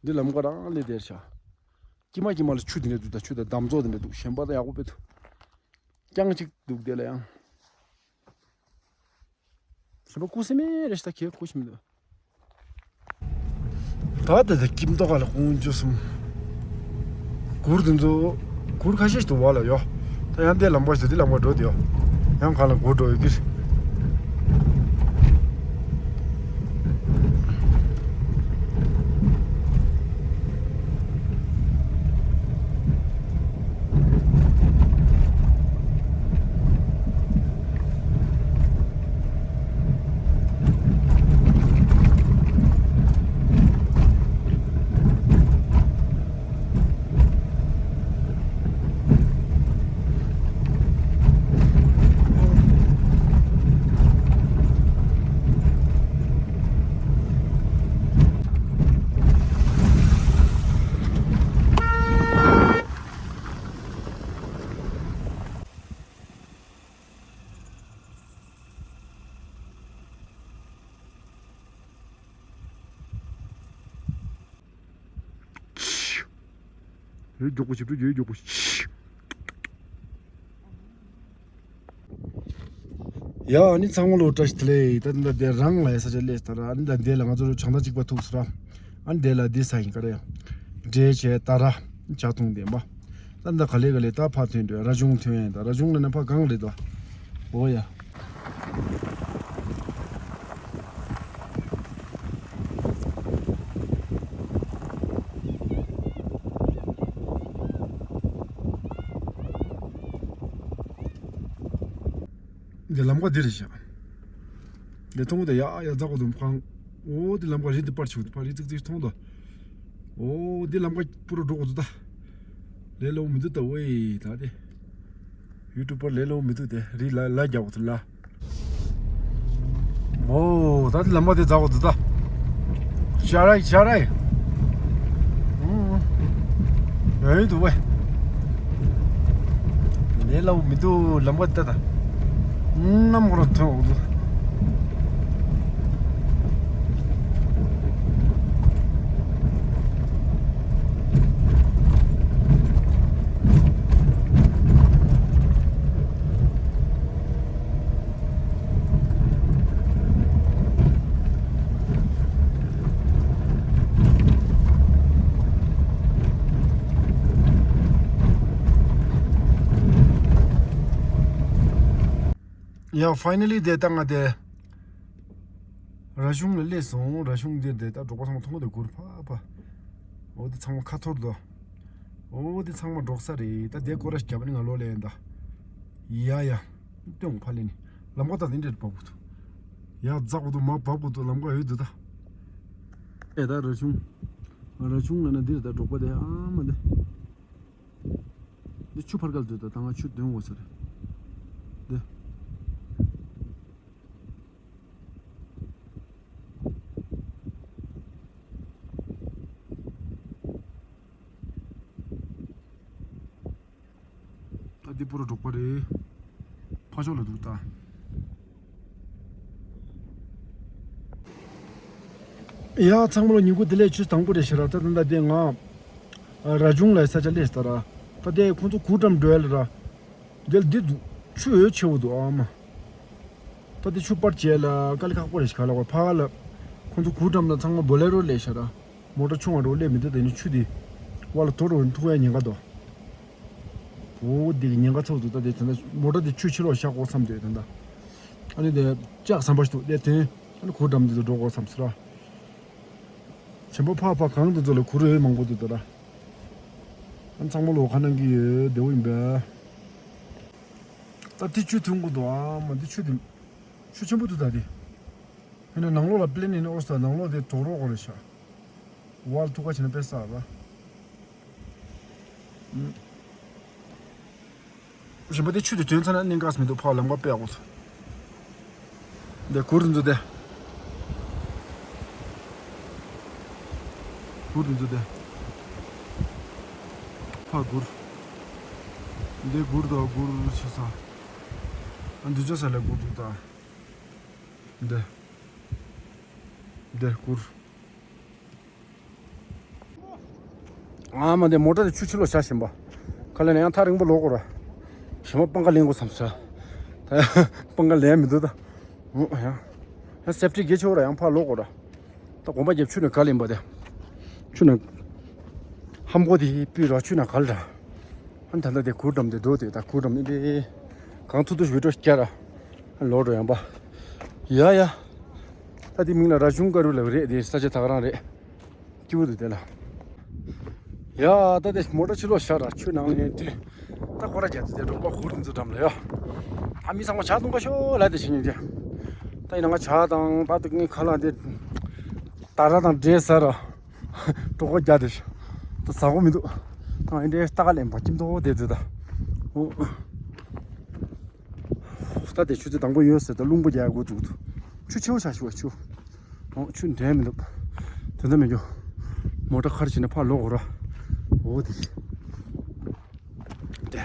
འདི་ལམ་ཁ་རང་ལས་དེར་ཤག་དཀྱིལ་མ་དཀྱིལ་མ་ལ་ཆུ་འདི་འདྲ་འདུག་ད་ཆུ་དང་འདམ་རྫོག་འདི་འདྲ་འདུག་གཞན་པ་དང་ཡག་པོ་དཔེ་འདུག་རྐྱང་གཅིག་འདུག་དེ་ལ་ཡང་། གཞན་པ་ཁུ་སིམ་མེ་རེ་ཞིག་ད་ཁྱེད་ཁུ་སིམ་མེ་འདུག་ད་དེ་དེ་ཁྱིམ་ཐོག་ལ་ཁོང་ཆུ་སོང་། གུར་དེ་ཚོ། གུར་ཁ་ཤས་ཤིག་འདུག་བ་ལ་ཡོ། ད་ཡང་དེ་ལམ་ཁ་ཞིག་དེ་ལམ་ཁ་འགྲོ་དེ་ཡོ། ཡང་གང་ལ་གུར་འགྲོ་ཡོད་ཀྱི། ཡོད་མགྱོགས་པོ་ཞིག་ཡོད་མགྱོགས་པོ་ཞིག་ཡ། ཨ་ནི་ཚང་མ་ལོ་བཀྲ་ཤིས་བདེ་ལེགས། ད་ད་དེ་རང་ལ་ས་ཆ་སླེབས་ད་ར། ཨ་ནི་ད་དེ་ལ་ང་ཚོ་བྱང་ཐང་གཅིག་པ་ཐུག་སོང་ར། ཨ་ནི་དེ་ལ་འདི་ས་ཡིན་ག་རེ་ཡ། འདྲེ་བྱས་ད་ར། ཇ་འཐུང་བསྡད་པ། ད་ད་ག་ལེ་ག་ལེ་ད་ཕ་ཐོན་འདྲ། ར་ཆུང་ཐོན་ད། ར་ཆུང་ལ་ན་ཕ་གང་རེད་དོ། འོ་ཡ། འདི་ལམ་ཁ་འདི་རེད་ཤག་འདི་མཐོང་གི་འདུག་ཡ་ཡ་འཛེག་གི་འདུག་ཁང་། འོ་འདི་ལམ་ཁ་རི་འདི་པར་ཆུ་འདི་པར་རི་ཙིག་ཙིག་མཐོང་འདུག་འོ་འདི་ལམ་ཁ་པུ་རུ་འགྲོ་གི་འདུག་ད། ལས་སླ་པོ་མི་འདུག་ད། ཝེ་ད་དེ། ཡུ་ཊུབ་པར་ལས་སླ་པོ་མི་འདུག་དེ། རི་ལ་ལ་རྒྱག་གི་འདུག་ལ། མོ། ད་ལམ་པ་དེ་འཛེག་གི་འདུག་ད། ཤ་ར་ཤ་ར། ཨུ། ཡོད་འདུག་བས། ལས་སླ་པོ་མི་འདུག་ལམ་པ་དེ་ད། ནམ་གོ་ར་ཐོན་འོག་ཏུ། ཡ། ཕའི་ནལ་ལི་དེ་ད་ང་དེ་ར་གཞུང་ལ་སླེབས་སོང་། ར་གཞུང་འདིར་དེ་ད་འབྲོག་པ་ཚང་མ་མཐོང་གི་འདུག་གུར་ཕ་ཕ། འོ་དེ་ཚང་མ་ཁ་འཐོར་འདུག་འོ་དེ་ཚང་མ་འབྲོག་ས་རེད། ད་དེ་སྐོར་ར་ཞིག་བརྒྱབ་ནི་ང་ལོ་ལེན་ད། ཡ་ཡ། སྟོན་ཕ་ལེ་ནི། ལམ་ཁ་ད་དེ་འདྲ་བབས་གི་འདུག་ཡ་འཛེག་གི་འདུག་མར་བབས་གི་འདུག་ལམ་ཁ་ཡོད་འདུག་ད། ཨེ་ད་ར་གཞུང་། ར་གཞུང་ལ་ན་འདིར་ད་འབྲོག་པ་དེ་ཨ་མ་དེ། འདི་ཆུ་ཕར་བཀལ་འདུག་ད་ད་ང་ཆུ་འདོན་དགོས་ས་རེད། འདི། ད་འདི་པུ་རུ་འབྲོག་པ་རེད། ཕ་ཕྱོགས་ལ་འདུག་ད། ཡ་ཚང་མ་ལ་ཉིན་གུང་བདེ་ལེགས། ཆུ་དང་པོ་རེད་ཤག་ར། ད་ད་ད་དེ་ང་ར་ཆུང་ལ་ས་ཆ་སླེབས་ད་ར། ད་དེ་ཁོང་ཚོ་གུར་འགྲམ་འགྲོ་ཡ་ལ་ར། འདིར་འདི་འདུག་ཆུ་འོད་ཆེ་བོ་འདུག་ཨ་མ། ད་དེ་ཆུ་པར་བྱས་ལ་དཀའ་ལས་ཁག་པོ་རེད་ཤག་ག་ལ་བ་ཕ་ལ། ཁོང་ཚོ་གུར་འགྲམ་ལ་ཚང་མ་བོ་ལེ་རོ་སླེབས་ཤག་ར། མོ་ཊ་ཆུང་བ་འགྲོ་སླེབས་མི་འདུག་དེ་ནི་ཆུ་དེ་བ་ལ་དོ་རུ་འཐུག་ཡ་ཉེན་ཁ་འདུག་འོ་འདི་གི་ཉེན་ཁ་ཚོགས་འདུག་ད་དེ་དེ་ན་མོ་ཊ་དེ་ཆུ་ཕྱི་ལོགས་བཞག་དགོས་བསམ་འདུག་ད་ལྟ། ཨ་ནི་དེ་ལྕགས་ཟམ་པ་ཞིག་འདུག་དེ་དོན་ཨ་ནི་གུར་འགྲམ་འདི་ཚོ་འགྲོ་དགོས་བསམ་ཟེར་ར། ཆེན་པོ་ཕ་ཕ་གང་དུ་ཚོ་ལ་གུར་འོད་མང་པོ་འདུག་ད་ར། ཨ་ཚང་མ་ལོ་ཁ་ནང་གི་ཡོད་བདེ་བོ་ཡིན་པས། ད་དེ་ཆུ་ཐོན་གོ་འདུག་ཨ་མ་དེ་ཆུ་དེ་ཆུ་ཆེན་པོ་འདུག་ད་དེ། ཡིན་ན་ནང་ལོགས་ལ་པི་ལེན་ཡིན་ན་ཨོ་ས་ནང་ལོགས་དེ་དོག་རོགས་གོ་རེད་ཤག་ཝལ་ཐུག་ཁ་བྱས་ན་དཔེ་ས་ར། ཨུམ། གཞན་པ་དེ་ཆུ་དེ་ཐོན་ཚར་ན་གནད་འགག་མི་འདུག་ཕར་ལམ་ཁ་དཔེ་ཡག་པོ་འདུག་འདི་གུར་འདི་ཚོ་དེ། གུར་འདི་ཚོ་དེ། ཕར་གུར། འདི་གུར་དང་གུར་ཆེ་ས། ཨ་འདི་ཅོ་ས་ལ་གུར་འདུག་ད། འདི། འདི་གུར། ཨ་མ་འདི་མོ་ཊ་དེ་ཆུ་ཕྱི་ལོགས་བཞག་བཞིན་པ། ཁ་ལ་ནས་ཡང་ཐག་རིང་པོ་ལོག་དགོས་ར། ཞེ་མ་སྤང་ཁ་ལེན་དགོས་བསམ་ས། ད་ཡང་སྤང་ཁ་ལེན་མི་འདུག་ད། ཨུ་ཡང་། ཡང་སེབ་ཊི་གལ་ཆེ་བོ་ར་ཡང་ཕར་ལོག་དགོས་ར། ད་གོམ་པ་རྒྱབ་ཆུ་ནས་ག་ལེན་པ་དེ། ཆུ་ནས། ཧམ་གོ་དེ་སྤུས་ར་ཆུ་ནས་ག་ལ་ར། ཨ་ད་ལྟ་དེ་གུར་འགྲམ་དེ་འགྲོ་དེ་ད་གུར་འགྲམ་ཨེ་འདྲེ། གང་ཐུབ་ཐུབ་ཞིག་འགྲོ་སྐྱ་ར། ལོག་འགྲོ་ཡང་པ། ཡ་ཡ། ད་དེ་མིང་ལ་ར་ཆུང་དཀར་རུ་ལ་རེད་དེ་ས་ཆ་ད་ག་རང་རེད། སྐྱིད་པོ་འདུག་དེ་ལ། ཡ་ད་དེ་མོ་ཊ་ཕྱི་ལོགས་བཞག་ར་ཆུ་ནང་ལ་དེ། ད་ཁོ་ར་རྒྱ་དེ་དེ་འབྲོག་པ་གུར་འདི་ཚོ་འགྲམ་ལ་ཡ། ད་མི་ཚང་མ་ཇ་འཐུང་ག་ཤོག་ལབ་དེ་བྱེད་ཉིན་དེ། ད་ཡིན་ན་ང་ཇ་དང་ད་དུ་ངའི་ཁ་ལག་དེ། ད་ར་དང་འབྲས་ཟ་ར། གྲོད་ཁོག་རྒྱགས་དེ། ད་ཟ་གོ་མི་འདུག་ད་ཨེ་འདྲའི་ལྟ་ག་ལེན་པ་ཁྱིམ་ཐོག་དེ་ཚོ་ད། འོ། ད་དེ་ཆུ་ཚོད་དང་པོ་ཡོད་ཟེར་ད་རླུང་པོ་རྒྱག་དགོས་འདུག་ཆུ་ཆེ་བོ་ཆགས་ཤི་བ་ཆུ། འོ་ཆུ་འདྲེན་མི་འདུག་དེ་འདྲ་མི་འགྱོ། མོ་ཊ་ཁར་བྱས་ནས་ཕར་ལོག་དགོས་ར། འོ་དེ། དེ།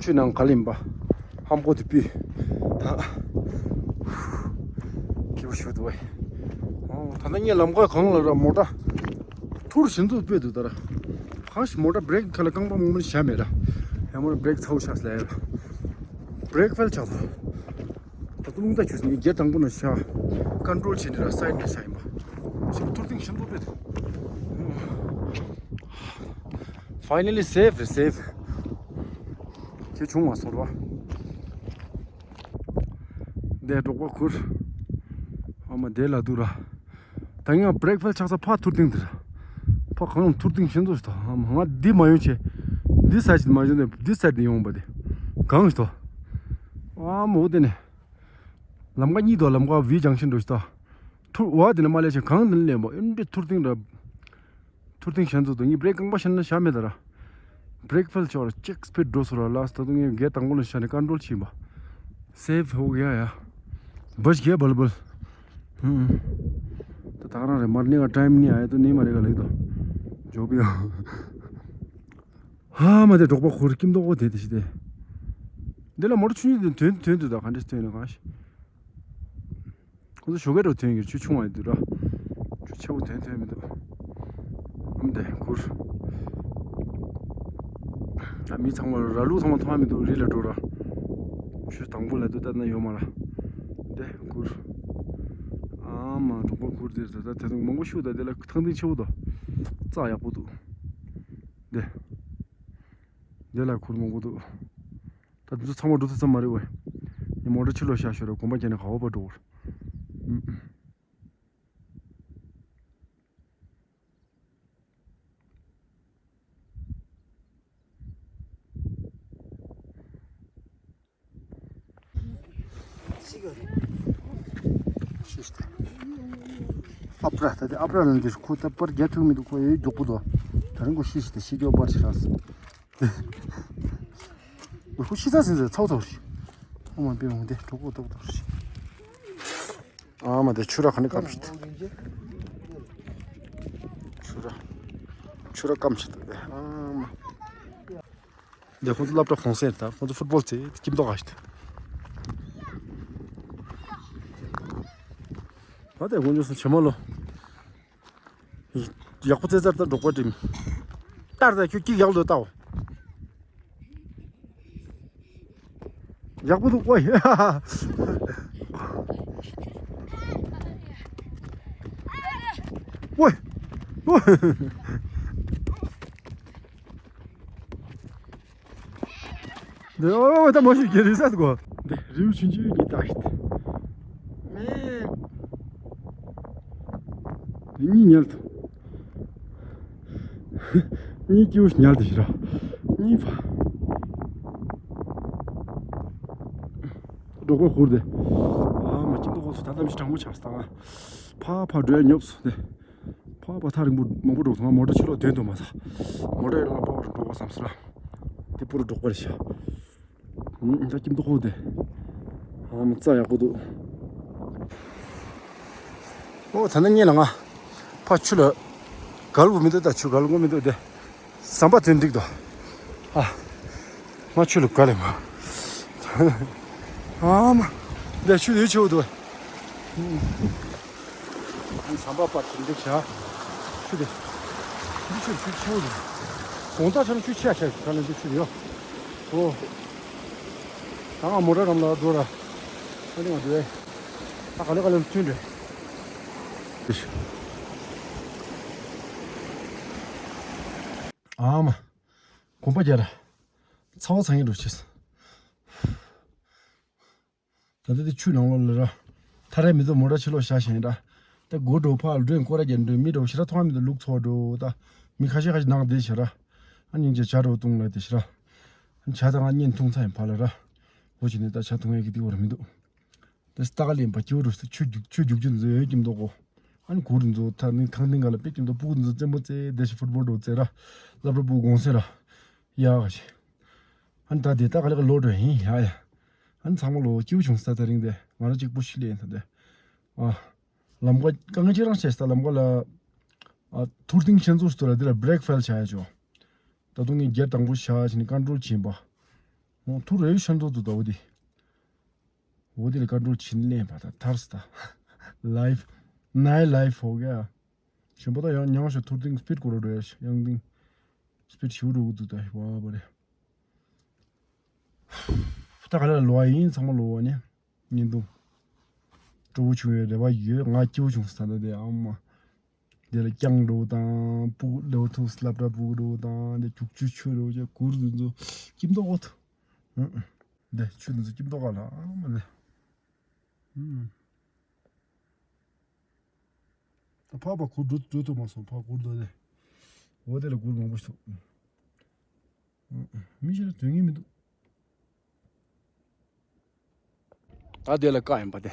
ཆུ་ནང་ག་ལ་ཡིན་པ། ཧམ་གོ་དེ་སྤུས། ད། སྐྱིད་པོ་ཞིག་འདུག་བས། ཨོ། ད་ལྟ་ངས་ལམ་ཁ་གང་ལ་ར་མོ་ཊ། ཐུར་བཞིན་དུ་སྤོས་འདུག་ད་ར། ཨ་ཤི་མོ་ཊ་བྲེག་ཁ་ལ་རྐང་པ་མང་པོ་ནས་བཞག་མེད་ར། ཡང་མོ་ཊ་བྲེག་ཚ་བོ་བཞག་སླེབས་ལ། བྲེག་ཕེལ་ཆགས་སོང་། ད་དུང་རླུང་རྟ་ཁྱུག་སོང་། ངས་གྱེར་དང་པོ་ནས་བཞག་ཀོན་ཊོལ་བྱས་ནས་ར་སའིཌ་ནས་བཞག་ཡིན་པ། ཞིག་ཐུར་ཐིང་ཤིན་ཏུ་བེད། Finally safe རེད། སེབ་ཁྱེད་བྱུང་མ་སོང་ར། འདས་འབྲོག་པ་ཁུར། ཨ་མ་དེ་ལ་འདུག་ར། ད་ངས་བྲེག་ཕེལ་ཆགས་ས་ཕ་ཐུར་ཐིང་དེ་ར། ཕ་གང་ཐུར་ཐིང་ཤིན་ཏུ་ཞིག་ད། ཨ་མ་ང་འདི་མ་ཡོང་ཆེ། འདི་ས་ཞིག་མ་ཡོང་ནས་འདི་ས་འདི་ཡོང་བ་དེ། གང་ཞིག་ད། ཨ་མ་འོ་དེ་ནས། ལམ་ཁ་གཉིས་དོ། ལམ་ཁ་བི་ཇང་ཤིན་འགྲོ་ཞིག་ད། ཐུར་བ་དེ་ནས་མ་ལས་ཆེ་གང་དེ་ནས་ལེན་པ་ཨིན་པའི་ཐུར་ཐིང་ར། ཐུར་ཐིང་ཤན་ཚོ་དང་ངས་བྲེག་རྐང་པ་ཤན་ན་བཞག་མེད་ད་ར། བྲེག་ཕེལ་ཆོག་ར་ཅེག་སྤེ་འགྲོ་སོ་ར་ལ་ད་དུང་ངས་གྱེར་དང་པོ་ལ་བཞག་ནས་ཀོན་ཊོལ་བྱིན་པ། སེབ་ཧོ་ག་ཡ། བས་གྱེ་བལ་བལ། ཧུམ། ད་ད་ག་རང་རེད། མར་ནི་ག་ཊའིམ་ནི་ཨ་ཡ་ཏུ་ནི་མ་རེ་ག་ལེགས་དོ། ཇོ་བི་ཡ། ཧ་མ་དེ་འབྲོག་པ་ཁུར་ཀིམ་ཏོག་གོ་དེ་དེ་ཤི་དེ། འདི་ལ་མོ་ཊ་ཆུང་ཆུང་དེ་དོན་དོན་དུ་ད་ག་འདྲས་དོན་ནི་ག་ཤི། ཁོ་ཚོ་ཞོགས་ཀས་འགྲོ་དོན་གྱི་ཆུ་ཆུང་བ་ཡི་དུས་ར། ཆུ་ཆེ་བོ་དོན་དོན་མི་འདུག་ཨམ་དེ་ཁུར། ད་མི་ཚང་མ་ར་ལུག་ཚང་མ་མཐོང་བ་མི་འདུག་རི་ལ་འགྲོ་ར། ཆུ་དང་པོ་ལ་དུ་ལྟ་ན་ཡོད་མ་ར། དེ་ཁུར། ཨ་མ་འབྲོག་པ་ཁུར་དེར་ད་ད་དེ་དུང་མང་པོ་ཤུགས་ད་དེ་ལ་ཐང་ཐིང་ཆེ་བོ་དོ། རྩ་ཡག་པོ་འདུག་དེ། དེ་ལ་ཁུར་མང་པོ་འདུག་ད་དེ་ཚོ་ཚང་མ་འགྲོ་ཐུབ་ས་མ་རེད་བས། ངས་མོ་ཊ་ཕྱི་ལོགས་བཞག་ཤོག་ར། གོམ་པ་རྒྱག་ནས་ག་བ་པ་འགྲོ་བར། ཨ་པྲ་ད་དེ་ཨ་པྲ་ལ་འདིར་ཁོ་ད་པར་རྒྱ་ཐུག་མི་འདུག་ཁོ་ཡོད་མགྱོགས་པོ་དོ། ད་རིང་ཁོ་ཤི་ཤི་དེ་ཤི་རྒྱོ་པར་ཤི་ར་སི། ཁོ་ཤི་ས་སི་ཚོ་ཚོ་ཤི། ཨོ་མ་པེ་འོང་དེ་གྲོགས་པོ་ཏོག་ཏོག་ཤི། ཨ་མ་དེ་ཆུ་ར་ག་ནས་སྐམ་ཤི། ཆུ་ར་ཆུ་ར་སྐམ་ཤི་ད་དེ་ཨ་མ། འདི་ཁོང་ཚོ་སློབ་གྲྭ་གུང་སེང་རེད། ད་ཁོང་ཚོ་ཕུཊ་བོལ་རྩེ་ཁྱིམ་ཐོག་ག་ཞིག་ད། ད་དེ་དགོང་ཚོ་བྱེ་མ་ལོ། ཡག་པོ་རྩེ་རྩར་ད་འབྲོག་པ་འགྲིམ། ལྟར་ད་ཁྱོད་སྐྱིད་ཡག་ལོ་ལྟའོ། ཡག་པོ་འདུག་ཨོའི། ཨོའི། ཨོའི། འདི་ཨོ་ད་མ་ཤུ་གེ་རི་ས་གོ། འདི་རིའུ་ཆུང་ཆུང་གི་ད་ཤི། མེ། འདི་གཉིས་ཉལ་ཐུབ། གཉིས་ཀྱིས་ཉལ་དེ་ཤི་ར། གཉིས་ཕ། འབྲོག་པ་ཧུར་དེ། ཨ་མ་ཁྱིམ་ཐོག་ཁོ་ཚོ་ད་ལྟ་མི་གྲང་མོ་ཆགས་སྟངས། ཕ་ཕ་འགྲོ་ཡ་ཉོབ་སོང་དེ། ཕ་ཕ་ཐག་རིང་པོ་མང་པོ་འགྲོ་སོང་། ང་མོ་ཊ་ཕྱི་ལོགས་དོན་དུ་མ་ས། མོ་ཊ་ཡོད་ན་ཕ་ཕ་འགྲོ་བ་བསམ་སོང་ར། དེ་པུ་རུ་འབྲོག་པ་རེད་ཤག་ད་ཀྱིམ་ཏོ་ཁོ་དེ། ཨ་མ་རྩ་ཡག་པོ་འདུག་ཨོ་ད་ནི་ཉེ་ལ་ང་། ཕ་ཆུ་ལ། གལ་བུ་མི་འདུག་ད་ཆུ་གལ་བུ་མི་འདུག་དེ། ཟམ་པ་དོན་འགྲིག་དོ། ཨ། ང་ཆུ་ལ་ག་ལེ་མ། ཨ་མ། འདི་ཆུ་ཡོད་ཆེ་བོ་འདུག་ཟམ་པ་པར་དོན་འགྲིག་བྱ། ཆུ་དེ། འདི་ཆུ་ཆུ་ཆེ་བོ་འདུག་གོང་ཐག་ཆ་ན་ཆུ་ཆེ་ཆེ་ག་ལེ་འདི་ཆུ་ཡོད། ཨོ། ད་ང་མོ་ཊ་རམ་ལ་འགྲོ་ར། ཨ་ནི་ང་འགྲོ་ཨེ། ད་ག་ལེ་ག་ལེ་མཐུན་འདྲེ། ཨ་མ། གོམ་པ་རྒྱག་ར། ཚ་བ་ཚ་ངེ་འགྲོ་ཆེས། ད་ལྟ་དེ་ཆུ་ནང་ལོགས་ལ་ར། ཐ་རེ་མི་ཚོ་མོ་ཊ་ཕྱི་ལོགས་བཞག་བཞིན་ར། ད་སྒོ་འགྲོ་ཕར་འགྲོ་སྐོར་ར་རྒྱག་འགྲོ་མི་འགྲོ་ཕྱི་ར་མཐོང་མི་འདུག་ལུག་འཚོ་འགྲོ་ད། མི་ཁ་ཤས་ཁ་ཤས་ནང་བསྡད་ཤག་ར། ཨ་སྙིང་རྗེ་ཇ་འགྲོ་བཏུང་ལ་བསྡད་ཤག་ར། ཨ་ཇ་དང་ཨ་བརྙན་འཐུང་ཚར་ཡིན་ཕར་ལ་ར། འོ་བྱས་ནས་ད་ཇ་འཐུང་ཡས་ཀྱི་དེ་བར་མི་འདུག་དེ་སྟག་ལེན་པ་སྐྱིད་པོ་འགྲོ་སོང་། ཆུ་རྒྱུག་ཆུ་རྒྱུག་ཆུ་མཛོད་ཀྱིན་འདུག་གོ། ཨ་ནི་གུར་མཛོད་ཐག་ནི་ཐང་ཐིང་ག་ལ་པེ་ཀྱིན་འདུག་ཕྲུ་གུ་མཛོད་རྩེད་མོ་རྩེ་བསྡད་ཤག་ཕུཊ་བོལ་འགྲོ་རྩེ་ར། སློབ་གྲྭ་ཕྲུ་གུ་གུང་སེང་ར། ཡག་ག་ཞིག་ཨ་ནི་ད་དེ་ད་ག་ལེ་ག་ལོག་འགྲོ་ཡིན་ཡ་ཡ། ཨ་ནི་ཚང་མ་ལོ་སྐྱིད་པོ་བྱུང་ས་ད་རིང་དེ་ང་རང་གཅིག་པུ་ཤི་ལེ་ཡིན་ད་དེ། ཨ། ལམ་ཁ་དཀའ་ངལ་ཅིག་རང་བྱས་ས་ལམ་ཁ་ལ། ཨ་ཐུར་ཐིང་ཤན་ཚུར་སྟོར་ལ་དེ་ལ་བྲེག་ཕེལ་བྱ་ཡ་ཆོག་ད་དུང་ངས་རྒྱ་དང་པོ་བྱ་བྱས་ནས་ཀོན་ཊོལ་བྱིན་པ། ཨོ་ཐུར་རེ་ཤན་ཚུར་དུ་ད་འོ་དེ། འོ་དེ་ལ་ཀོན་ཊོལ་བྱིན་ལེན་པ་ད་ཐར་སི་ད། ལའིཕ། ནའི་ལའིཕ་ཧོ་ག་ཞིམ་པོ་ད་ཡང་ཉང་ཞོ་ཐུར་ཐིང་སྤིཌ་གོ་ར་འགྲོ་ཡ་ཡང་ཐིང་། སྤིཌ་ཞེ་པོ་འགྲོ་གི་འདུག་ད་བ་བ་རེད། ད་ག་ལ་ལོ་བ་ཡིན། ཚང་མ་ལོ་བ་ནི་བརྙན་ཐུང་སྤྲོ་པོ་བྱུང་བའི་རེ་བ་ཡོད། ང་སྐྱིད་པོ་བྱུང་ས་ད་དེ་ཨ་མ། དེ་ལ་རྐྱང་འགྲོ་དང་སྤུ་གུ་ལེའུ་ཐུག་སློབ་གྲྭ་སྤུ་གུ་འགྲོ་དང་དེ་བྱུག་ཆུ་ཆུ་འགྲོ་ཅེས་གུར་འདི་ཚོ་སྐྱིད་མདོག་འོ་ཐུ། འདི་ཆུ་འདི་ཚོ་སྐྱིད་མདོག་ག་ལ་ཨ་མ་ལེ། ད་ཕ་བ་གུར་འགྲོ་འགྲོ་ཐུབ་མ་སོང་ཕ་གུར་འདོད་དེ། འོ་དེ་ལ་གུར་མང་པོ་ཞིག་འདུག་མི་ཞིག་ལ་དོན་ངེས་མི་འདུག་ད་དེ་ལ་བཀག་ཡིན་པ་དེ།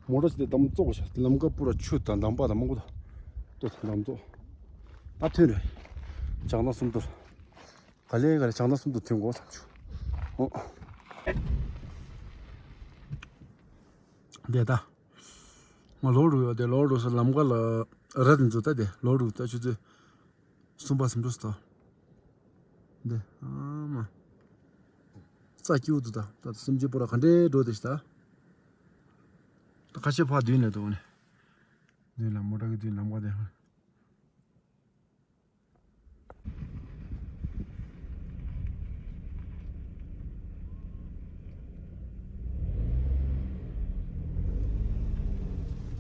མོ་ཊ་ཞིག་དེ་འདམ་བཙོག་ཤག་ལམ་ཀ་པུ་ར་ཆུ་དང་འདམ་པ་དང་མང་པོ་དང་། ལྟོས་དང་འདམ་བཙོག་ད་ཐོན་རེད། བྱང་ན་སུམ་མདོར། ག་ལེ་ག་ལེ་བྱང་ན་སུམ་མདོར་ཐོན་དགོས་བསམ་བྱུང་། ཨོ། དེ་ད། ང་ལོག་རུ་ཡོད་དེ་ལོག་རུ་ས་ལམ་ཀ་ལ་ར་དེ་ཚོ་ད་དེ་ལོག་རུ་ད་ཆུ་ཚོད། གསུམ་པ་སུམ་ཅུ་སྟོ། འདི་ཨ་མ། རྩ་སྐྱིད་འདུག་ད་ད་སེམས་ཅན་པོ་ར་ག་འདྲའི་འགྲོ་དེ་ཤི་ད། ད་ཁ་ཤས་ཕ་བདུན་ནས་འདུག་ནས། བདུན་ལ་མོ་ཊ་གི་བདུན་ལམ་ཀ་དེ།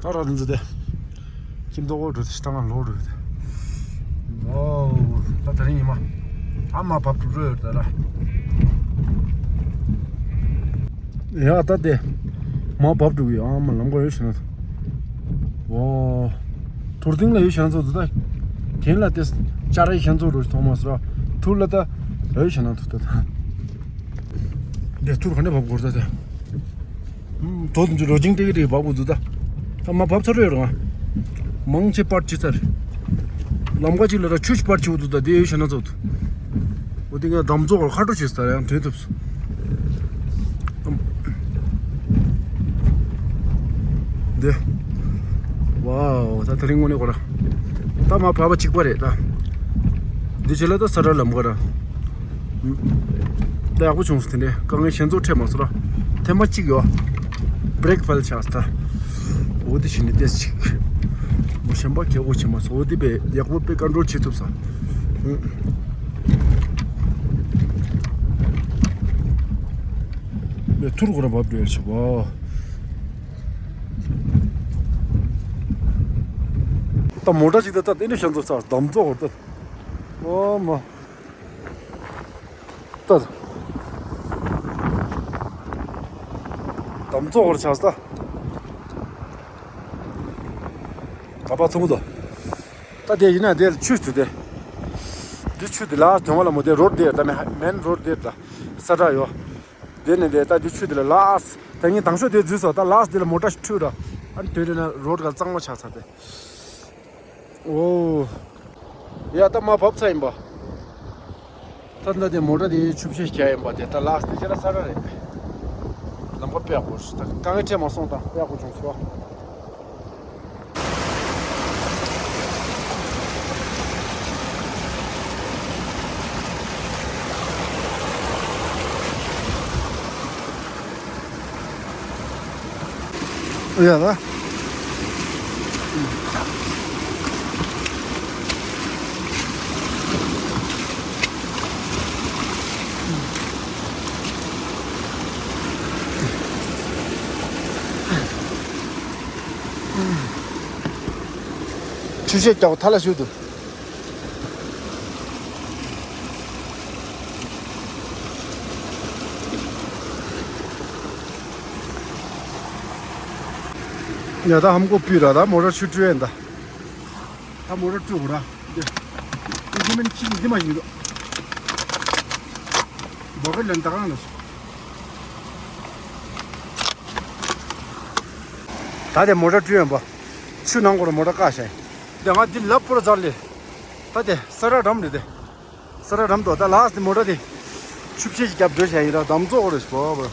ད་ར་འདི་ཚོ་དེ། ཁྱིམ་ཐོག་འགྲོ་དེ་ཤི་ད་ང་ལོག་འགྲོ་དེ། ཨོ། ད་དེ་རིང་ཉི་མ། ཨ་མ་བབ་འགྲོ་རོགས་ཡོད་ད་ར། ཡ་ད་དེ། མ་བབ་འགྲོ་གི་ཨ་མ་ལམ་ཀ་ཡོད་ཤི་ན། ཨོ། དུར་སྟེང་ལ་ཡོད་ཤི་ན་ཚོ་འདི་ད། དེན་ལ་དེ། ཅ་ར་ཡི་ཤན་ཚོ་རོ་ཐོག་མ་སི་ར། ཐུར་ལ་ད། ཡོད་ཤི་ན་ཐུར་ད་ད། འདི་ཐུར་ག་འདྲ་བབ་དགོས་ད་དེ། དོ་དུ་རོ་ཇིང་ཏེ་གི་རེ་བབ་དགོས་འདུག་ད། ད་མ་བབ་ཚར་ཡོད་རང་། མང་ཆེ་པར་ཅི་ཚར། ལམ་ཀ་ཅིག་ལ་ར་ཆུ་ཞིག་པར་ཆི་བོ་འདུག་ད་དེ་ཡོད་ཤི་ན་ཚོ་འདུག་འོ་དེ་ང་འདམ་རྫོགས་ཁ་དྲོ་བྱེད་ས་ཡང་དོན་ཐུབ་སོང་། འདི། ཝའོ་ད་དེ་རིང་དངོས་གནས་ཁོ་ར། ད་མ་བབ་པ་གཅིག་པ་རེད་ད། འདི་བྱས་ལ་ད་ས་ར་ལམ་ཁ་ར། ད་ཡག་པོ་བྱུང་སོང་དེ་འདྲས་དཀའ་ངལ་ཞན་ཚོ་འཕྲད་མ་སོང་ར། ཐེངས་མ་གཅིག་ཡོད། བྷི་རེག་ཕེལ་ཆགས་ད། འོ་དེ་བྱས་ནས་ཏེས་གཅིག་མོ་གཞན་པ་གལ་པོ་བྱེད་མ་སོང་འོ་དེ་པས་ཡག་པོ་པས་ཀོན་ཊོལ་བྱེད་ཐུབ་ས། མེ་ཐུར་གོ་ར་བབ་འགྲོ་ཡར་ཆེ་བ། ད་མོ་ཊ་ཅིག་ད་ད་ཏན་ཏན་ཤན་ཚོ་ས་འདམ་རྫོགས་གོ་ད། ཨོ་མ། ད། འདམ་རྫོགས་གོ་ར་ཆགས་ད། ག་པ་ཚོང་དོ། ད་དེ་ཡིན་ན་དེ་ཆུ་དེ་དེ། འདི་ཆུ་དེ་ལ་དོན་བ་ལ་མོ་དེ་རོ་ཌི་དེ་ད་མེ་མེན་རོ་ཌི་དེ་ད་ས་ཁྲ་ཡོད། དེ་ནས་དེ་ད་འདི་ཆུ་དེ་ལ་ལགས། ད་ངས་དང་ཤོག་དེ་འཛུལ་སོང་ད་ལགས་དེ་ལ་མོ་ཊ་ཁྲུ་ར། ཨ་ནི་དོན་རེ་ན་རོ་ཌི་ག་གཙང་མ་ཆགས་ཚར་དེ། ཨོ། ཡ་ད་མ་བབས་ཚར་ཡིན་པ། ད་ལྟ་དེ་མོ་ཊ་དེ་ཆུ་བཤལ་རྒྱག་ཡིན་པ་དེ་ད་ལགས་དེ་ཁྱེད་ར་ས་ར་རེད། ལམ་ཁ་དཔེ་ཡག་པོ་རེད་ད་དཀའ་ངལ་འཕྲད་མ་སོང་ད་དཔེ་ཡག་པོ་བྱུང་སོང་། ཡ་ལ། ཆུ་ཤེལ་རྒྱག་ཐ་ལ་ཞུ་དུ། ཡ་ད་ཧམ་གོ་པི་ར་ད་མོ་ར་ཆུ་བཀྲུ་ཡན་ད། ད་མོ་ར་བཀྲུ་གོ་ར། འདི་འདི་མིན་ཁྱི་འདི་མ་ཡིན་དོ། འབོ་ག་ལན་ད་གང་ལ། ད་དེ་མོ་ར་བཀྲུ་ཡན་པ། ཆུ་ནང་གོ་ར་མོ་ར་ཀ་ཤ། འདི་ང་འདི་ལབ་པོ་ར་ཛར་ལེ། ད་དེ་ས་ར་འགྲམ་རེད་དེ། ས་ར་རམ་དོ་ད་ལགས་དེ་མོ་ཊ་དེ་ཆུ་བཤལ་ཞིག་རྒྱབ་འགྲོ་བྱ་ཡིན་ར་འདམ་རྫོགས་རེ་བོ་བོ།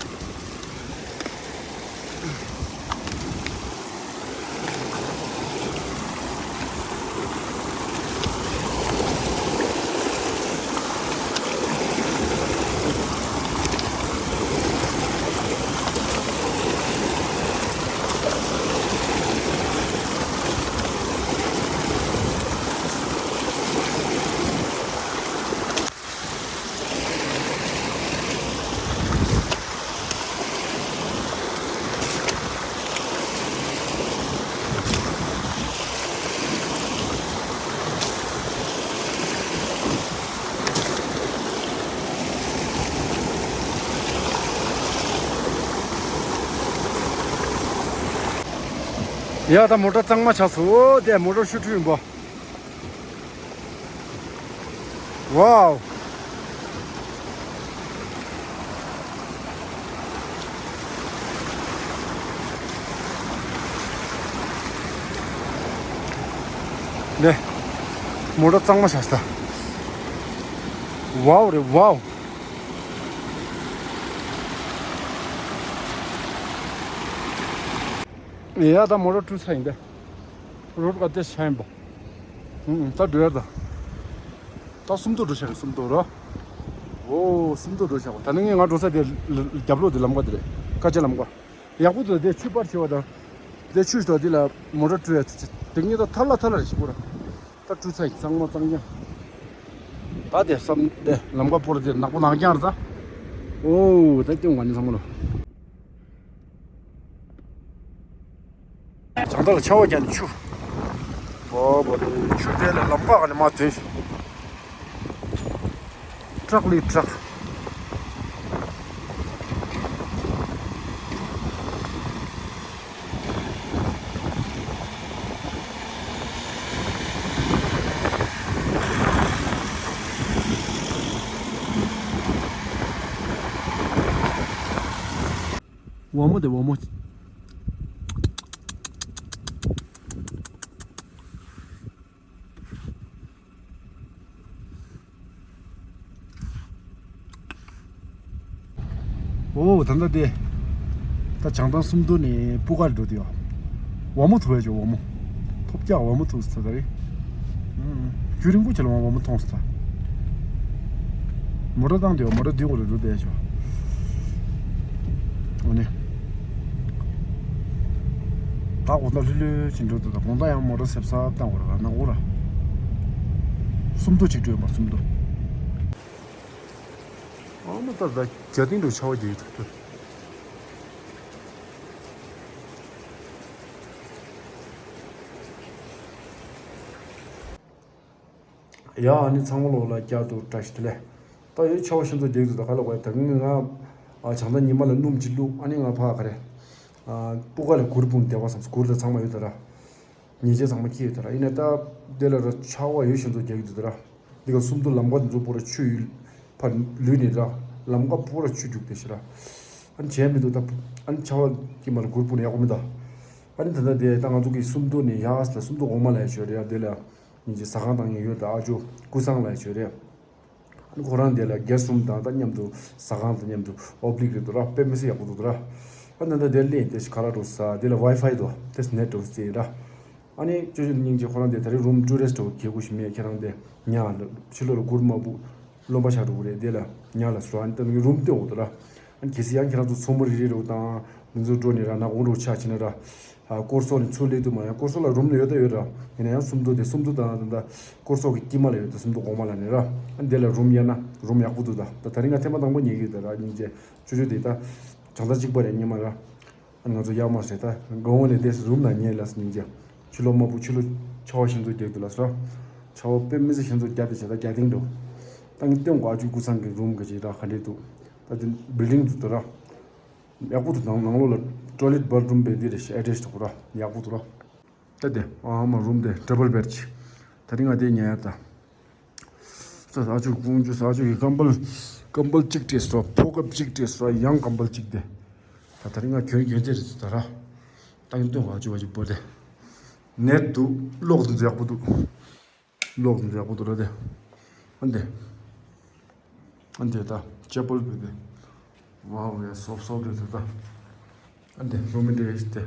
ཡ་ད་མོ་ཊ་གཙང་མ་ཆགས་སོང་། འོ་དེ་མོ་ཊ་ཤུ་ཁྲུ་ཡིན་པ། ཝའོ། ནས། མོ་ཊ་གཙང་མ་ཆགས་སོང་། ཝའོ་རེད་ཝའོ། ཡ་ད་མོ་ཊ་བཀྲུ་ས་ཡིན་ད། རོ་ཀ་དེ་ཤ་ཡིན་པ། ཨུ་ཨུ་ད་འགྲོ་ཡ་ད། ད་སུམ་མདོ་འགྲོ་ཤག་སུམ་མདོ་རོ། ཨོ་སུམ་མདོ་འགྲོ་ཤག་ད་ནི་ངས་ང་འགྲོ་ས་དེ་རྒྱབ་ལོགས་དེ་ལམ་ཀ་དེ་རེད། ཀ་ཅ་ལམ་ཀ། ཡག་པོ་འདུག་དེ་ཆུ་པར་ཆེ་བ་དང་། དེ་ཆུ་ཞིག་དང་དེ་ལ་མོ་ཊ་བཀྲུ་ཡ་དེ་ངས་ད་ཐར་ལ་ཐར་ལ་རེ་ཞིག་པོ་ར། ད་བཀྲུ་ཚ་ཡིན་གཙང་མ་གཙང་རྐྱང་། ད་དེ་བསམ་དེ་ལམ་ཀ་སྤོར་དེ་ནག་པོ་ནག་རྐྱང་རེད་ད། ཨོ་ད་སྐྱོང་ག་ནི་བསམ་མོ་ལོ། བྱང་ཐང་ལ་ཆར་པ་བརྒྱབ་ནས་ཆུ། ཨོ་བོ་དེ་ཆུ་དེ་ལ་ལམ་ཀ་ག་ནས་མ་ཐོན། ཊག་ལི་ཊག་ཝ་མོ་དེ་ཝ་མོ། ཨོ་ད་ལྟ་དེ། ད་བྱང་ཐང་སུམ་མདོ་ནས་སྤུ་ཁ་ལ་འགྲོ་དུས་ཡོད། ཝ་མོ་ཐུག་ཡ་ཅོ་ཝ་མོ། ཐོབ་རྒྱག་ཝ་མོ་ཐུག་ས་ད་རེད། རྒྱུན་རིང་པོ་ཆེ་ལ་ཝ་མོ་མཐོང་ས་ད། མོ་ཊ་བཏང་དུས་མོ་ཊ་འདི་འོག་ལ་འགྲོ་བསྡད་ཅོ། ཨོ་ནི། ད་དགོང་དག་ལྷོད་ལྷོད་ཅིག་འགྲོ་འདུག་ད་དགོང་དག་ཡང་མོ་ཊ་སེབ་སབ་བཏང་དགོས་རེད་ན་འོ་ར། སུམ་མདོ་ཅིག་འགྲོ་ཡོད་པ་སུམ་མདོ། ཨ་མ་ད་ད་རྒྱ་སྟེང་དུ་ཆར་པ་རྒྱག་གི་འདུག་ད། ཡ་ཨ་ནི་ཚང་མ་ལོག་ལ་བསྐྱར་དུ་བཀྲ་ཤིས་བདེ་ལེགས། ད་ཡོད་ཆར་པ་ཤིན་ཏུ་རྒྱག་གི་འདུག་ད་ག་ལ་བ་ད་ངས་ང་ཨ་བྱང་ཐང་ཉི་མ་ལ་སྣུམ་ཅིག་བླུགས། ཨ་ནི་ང་ཕ་ག་རེ་ཨ་སྤུ་ཁ་ལ་གུར་སྤུངས་བསྡད་པ་བསམ་སོང་། གུར་ལ་ཚང་མ་ཡོད་ད་ར། ཉེས་ཆད་ཚང་མ་འཁྱེར་ཡོད་ད་ར། ཡིན་ནའི་ད་དེ་ལ་ར་ཆར་པ་ཡོད་ཤིན་ཏུ་རྒྱག་གི་འདུག་ད་ར། འདི་ག་སུམ་མདོ་ལམ་ཀ་འདི་ཚོ་པོ་ར་ཆུ་ཡོད་ཕར་ལུད་ནི་ར། ལམ་ཀ་པོ་ར་ཆུ་རྒྱུག་བསྡད་ཤག་ར། ཨ་ནི་བྱས་མི་འདུག་ད། ཨ་ནི་ཆར་པ་དཀྱིལ་མ་ལ་གུར་སྤུངས་ནས་ཡག་པོ་མི་འདུག་ཨ་ནི་ད་ལྟ་དེ་ད་ང་ཚོ་གི་སུམ་མདོ་ནས་ཡར་ད་སུམ་མདོ་འོག་མ་ལ་ཡ་ཞོར་རེད་ཡ། དེ་ལ་ཉིན་གྱི་ཟ་ཁང་དང་ཡང་ཡོད་ད། ཨ་ཅོ་ཀུ་སང་ལ་ཡ་ཞོར་རེད། ཨ་ནི་ཁོ་རང་དེ་ལ་གེ་སི་རུམ་དང་ད་མཉམ་དུ་ཟ་ཁང་དང་མཉམ་དུ་ཨོབ་ལིག་རེད་འདུག་ར། དཔེ་མི་སྲིད་ཡག་པོ་འདུག་ར། ཨ་ནི་ད་དེ་ལས་དེ་ཁ་ར་འགྲོ་ས་དེ་ལ་ཝའི་ཕའི་འདུག་དེ་ནེ་ཊི་འགྲོ་ས་ཡིན་ར། ཨ་ནི་ཅོ་ཅོ་སྙིང་རྗེ་ཁོ་རང་དེ་ད་རེས་རུམ་ཊུ་རེ་སི་ཊི་འགྲོ་གི་གོ་ཞིག་མེད། ཁྱེད་རང་དེ་ཉག་ལ་ཕྱི་ལོགས་ལ་གུར་མ་བུ་རློན་པ་ཆགས་འགྲོ་གི་རེད། དེ་ལ་ཉག་ལ་སོ་ཨ་ནི་ད་ནི་རུམ་སྟོན་འོག་ཏུ་ར། ཨ་ནི་གལ་སྲིད་ཡང་ཁྱེད་རང་ཚོ་མཚོ་མོ་རི་རི་འགྲོ་དང་མི་ཚོ་འགྲོ་ནི་ར་ནག་གོང་འགྲོ་ཆགས་ཕྱིན་ན་ར། ཨ་སྐོར་སོགས་ནི་ཚུར་སླེབས་དུས་མ་ཡང་སྐོར་སོགས་ལ་རུམ་ནི་ཡོད་ད་ཡོད་ར། ཡིན་ན་ཡང་སུམ་མདོ་དེ་སུམ་མདོ་དང་ད་ད་སྐོར་སོགས་ཀྱི་དཀྱིལ་མ་ལ་ཡོད་ད་སུམ་མདོ་གོང་མ་ལ་ནི་ར། ཨ་ནི་དེ་ལ་རུམ་གཡར་ན་རུམ་ཡག་པོ་འདུག་ད་ད་ད་རིང་ང་ཐེངས་མ་དང་པོ་ཉལ་གི་ཡོད་ད་ར། སྙིང་རྗེ་ཅོ་ཅོ་དེ་ད་བྱང་ཐང་གཅིག་པ་རེད་སྙམ་མ་ར། ཨ་ནི་ང་ཚོ་ཡག་མ་རེད་ད། དགོང་མོ་ནས་དེ་རུམ་ནང་ཉལ་ལ་སྙིང་རྗེ། ཕྱི་ལོགས་དམར་པོ་ཕྱི་ལོགས་ཆར་པ་ཤིན་ཏུ་རྒྱག་འདུག་ལ་སོ། ཆར་པ་དཔེ་མི་སྲིད་ཤིན་ཏུ་རྒྱག་དེ་བྱས་ད་རྒྱ་སྟེང་འགྲོ། ད་ངས་སྟོན་གོ་ཨ་ཅོ་ཀུ་སང་གི་རུམ་ག་ཅིག་ར་ག་འདྲས་འདུག་ད་དེ་བིལ་ཌིང་འདུག་ད་ར། ཡག་པོ་འདུག་ནང་ནང་ལོགས་ལ་ཊོའི་ལེཊ་བཱ་ཐི་རུམ་བེ་དེ་རེ་ཞིག་ཨེ་ཊེཆ་འདུག་ར། ཡག་པོ་འདུག་ར། ད་དེ་ཨ་མ་རུམ་དེ་ཊི་རི་པལ་བེཌ་ཅིག་ད་རིང་ང་དེ་ཉལ་ཡ་ད། ད་ཨ་ཅོ་ཀུ་ཅོ་ཨ་ཅོ་གི་ཀམ་བལ་ཀམ་བལ་གཅིག་སྤྲད་སོ། ཕོ་ཁབ་གཅིག་སྤྲད་སོ། ཡང་ཀམ་བལ་གཅིག་དེ། ད་ད་རིང་ང་གྱོན་གྱོན་ཅེ་རེད་ད་ར། ད་ཡིན་སྟོན་གོ་ཨ་ཅོ་བ་ཅིག་བོ་དེ། ནེཊ་འདུག་གློག་དེ་ཚོ་ཡག་པོ་འདུག་གློག་དེ་ཚོ་ཡག་པོ་འདུག་ར་དེ། ཨ་འདི། ཨ་འདི་ད་ཅེ་པལ་བི་དེ། ཝའོ་ཡ་སོབ་སོབ་རེད་ད། ཨ་འདི་རུམ་མེ་ཊི་དེ།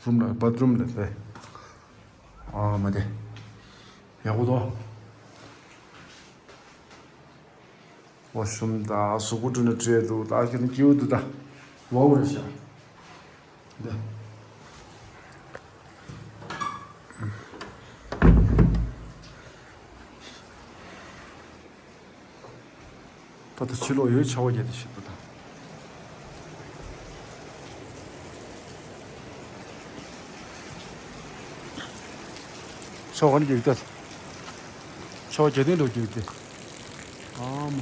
རུམ་ལ་བཱ་ཐི་རུམ་ལ་དེ། ཨ་མ་དེ། ཡག་པོ་འདུག་ཝ་ཤི་རུམ་ད་གཟུགས་པོ་བཀྲུས་ན་བཀྲུས་འདུག་ད་ཁྱོད་ནི་སྐྱིད་པོ་འདུག་ད། ཝའོ་རེད་ཤག་འདི། ད་ལྟ་ཕྱི་ལོགས་ཡོད་ཆར་པ་བརྒྱབ་དེ་ཤི་འདུག་ད། ཆར་པ་ག་ནས་རྒྱག་གི་ད། ཆར་པ་རྒྱ་སྟེང་འགྲོ་རྒྱུ་དེ། ཨ་མ།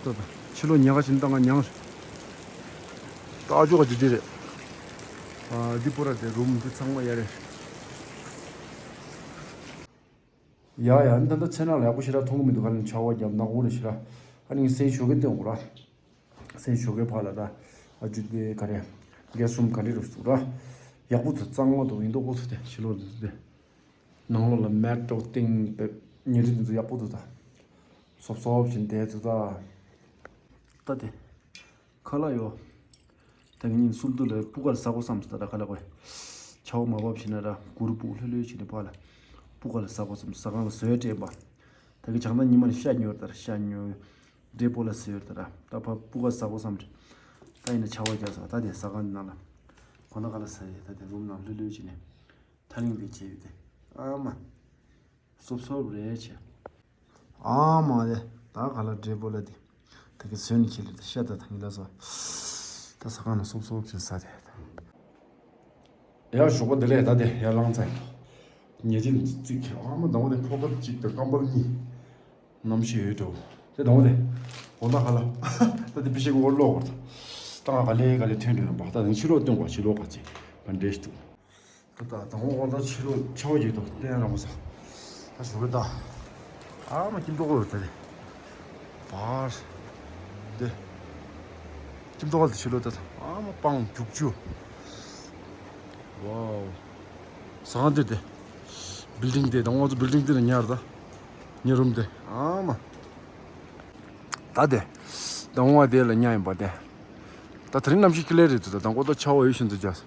ད་ད་ཕྱི་ལོགས་ཉལ་ཁ་ཕྱིན་ད་ང་མྱངས། ད་ཨ་ཅོ་ག་དེ་དེ་རེད། ཨ་འདི་པོ་ར་དེ་རུམ་འདི་ཚང་མ་ཡ་རེད། ཡ་ཡ་ད་ད་ཚེ་ནང་ལ་ཡག་པོ་ཞེ་དྲག་མཐོང་གི་མི་འདུག་ཁ་ལ་ཆར་པ་བརྒྱབ་ནག་པོ་རེད་ཞེ་དྲག་ཨ་ནི་སའི་ཞོགས་ཀས་སྟོན་དགོས་ར། སའི་ཞོགས་ཀས་ཕར་ལ་ད་ཨ་ཇུ་དེ་ག་རེ་གེ་སི་རུམ་ག་རེ་རུ་ཟུག་ར། ཡག་པོ་འདུག་གཙང་མ་འདུག་ཡིན་མདོག་པོ་འདུག་དེ་ཕྱི་ལོགས་འདི་དེ། ནང་ལོགས་ལ་མེ་ཊོ་ཏིང་པེབ་ཉལ་ཁྲི་དེ་ཚོ་ཡག་པོ་འདུག་ད། སོབ་སོབ་བྱས་བསྡད་འདུག་ད། ད་དེ། ཁ་ལག་ཡོད། ད་གིན་ཉིན་སུམ་མདོ་ལ་སྤུ་གར་ཟ་དགོས་བསམ་སོང་ད་ར་ཁ་ལག་གོ། ཆར་པ་མ་བབས་ཕྱིན་ན་ར་གུར་སྤུ་ལྷོད་ལྷོད་བྱས་ནས་ཕར་ལ། སྤུ་གར་ཟ་དགོས་བསམ་ཟ་ཁང་ལ་བཟོས་སྤྲད་པ། ད་གིན་བྱང་ཐང་ཉི་མ་ནས་ཤ་ཉོས་ད་ར་ཤ་ཉོས། འབྲས་སྤོ་ལ་ཟོས་ད་ར་ད་ཕར་སྤུ་གར་ཟ་དགོས་བསམ་དྲན། ད་ཡིན་ན་ཆར་པ་རྒྱག་སོང་ད་དེ་ཟ་ཁང་འདི་ནང་ལ། གོ་ན་ཁ་ལག་ཟ་ཡས་ད་དེ་རུམ་ནང་ལྷོད་ལྷོད་བྱས་ནས། ཐ་ལིང་དེ་བྱས་ཡོད་དེ། ཨ་མ། སོབ་སོབ་རེད་བྱས། ཨ་མ་དེ། ད་ག་ལ་འབྲས་སྤོ་ལ་དེ། ད་གི་བཟོས་ནས་ཁྱེར་ལ་དེ་ཤ་ད་ཐང་གི་ལ་སོ། ད་ཟ་ཁང་ནང་སོབ་སོབ་བྱས་ཟ་དེ། ཡར་ཞོགས་པ་དེ་ལས་ད་དེ་ཡར་ལངས་ཚར་ཡིན་ད། ཉལ་ཁྲི་འདི་བརྩིགས་ཨ་མ་དང་པོ་དེ་ཕོ་ཁབ་གཅིག་དང་རྐང་པ་གཉིས། གནམ་གཤིས་འོད་འགྲོ། དེ་དང་པོ་དེ། འོ་ན་ག་ལ། ད་དེ་པི་ཤེ་གི་འོར་ལོག་བར་ད། ད་ང་ག་ལེ་ག་ལེ་ཐོན་འགྲོ་ཡོང་པ་ད་དེ་ཕྱི་ལོག་སྟོན་དགོས་ཕྱི་ལོག་ག་ཅི། བན་འདྲེ་ཞིག་འདུག་ད་ད་དང་པོ་འོ་ད་ཕྱི་ལོག་ཆར་པ་ཡོད་དོ་བསྟན་རང་བ་ས། ད་ཞོགས་པ་ད། ཨ་མ་ཁྱིམ་ཐོག་ལ་ད་དེ། བར། དེ། ཁྱིམ་ཐོག་ལ་ཕྱི་ལོག་ད་ད་ཨ་མ་སྤང་རྒྱུག་ཆུ། ཝའོ། ཟ་ཁང་དེ་དེ། བིལ་ཌིང་དེ་དང་ང་ཚོ་བིལ་ཌིང་དེ་ལ་ཉར་ད། ཉེ་རུམ་དེ་ཨ་མ། ད་དེ། དང་བ་དེ་ལ་ཉར་ཡིན་པ་དེ། ད་དེ་རིང་གནམ་གཤིས་ཀྱི་ལས་རེད་འདུག་ད་དང་པོ་ད་ཆར་པ་ཡོད་བཞིན་དུ་རྒྱག་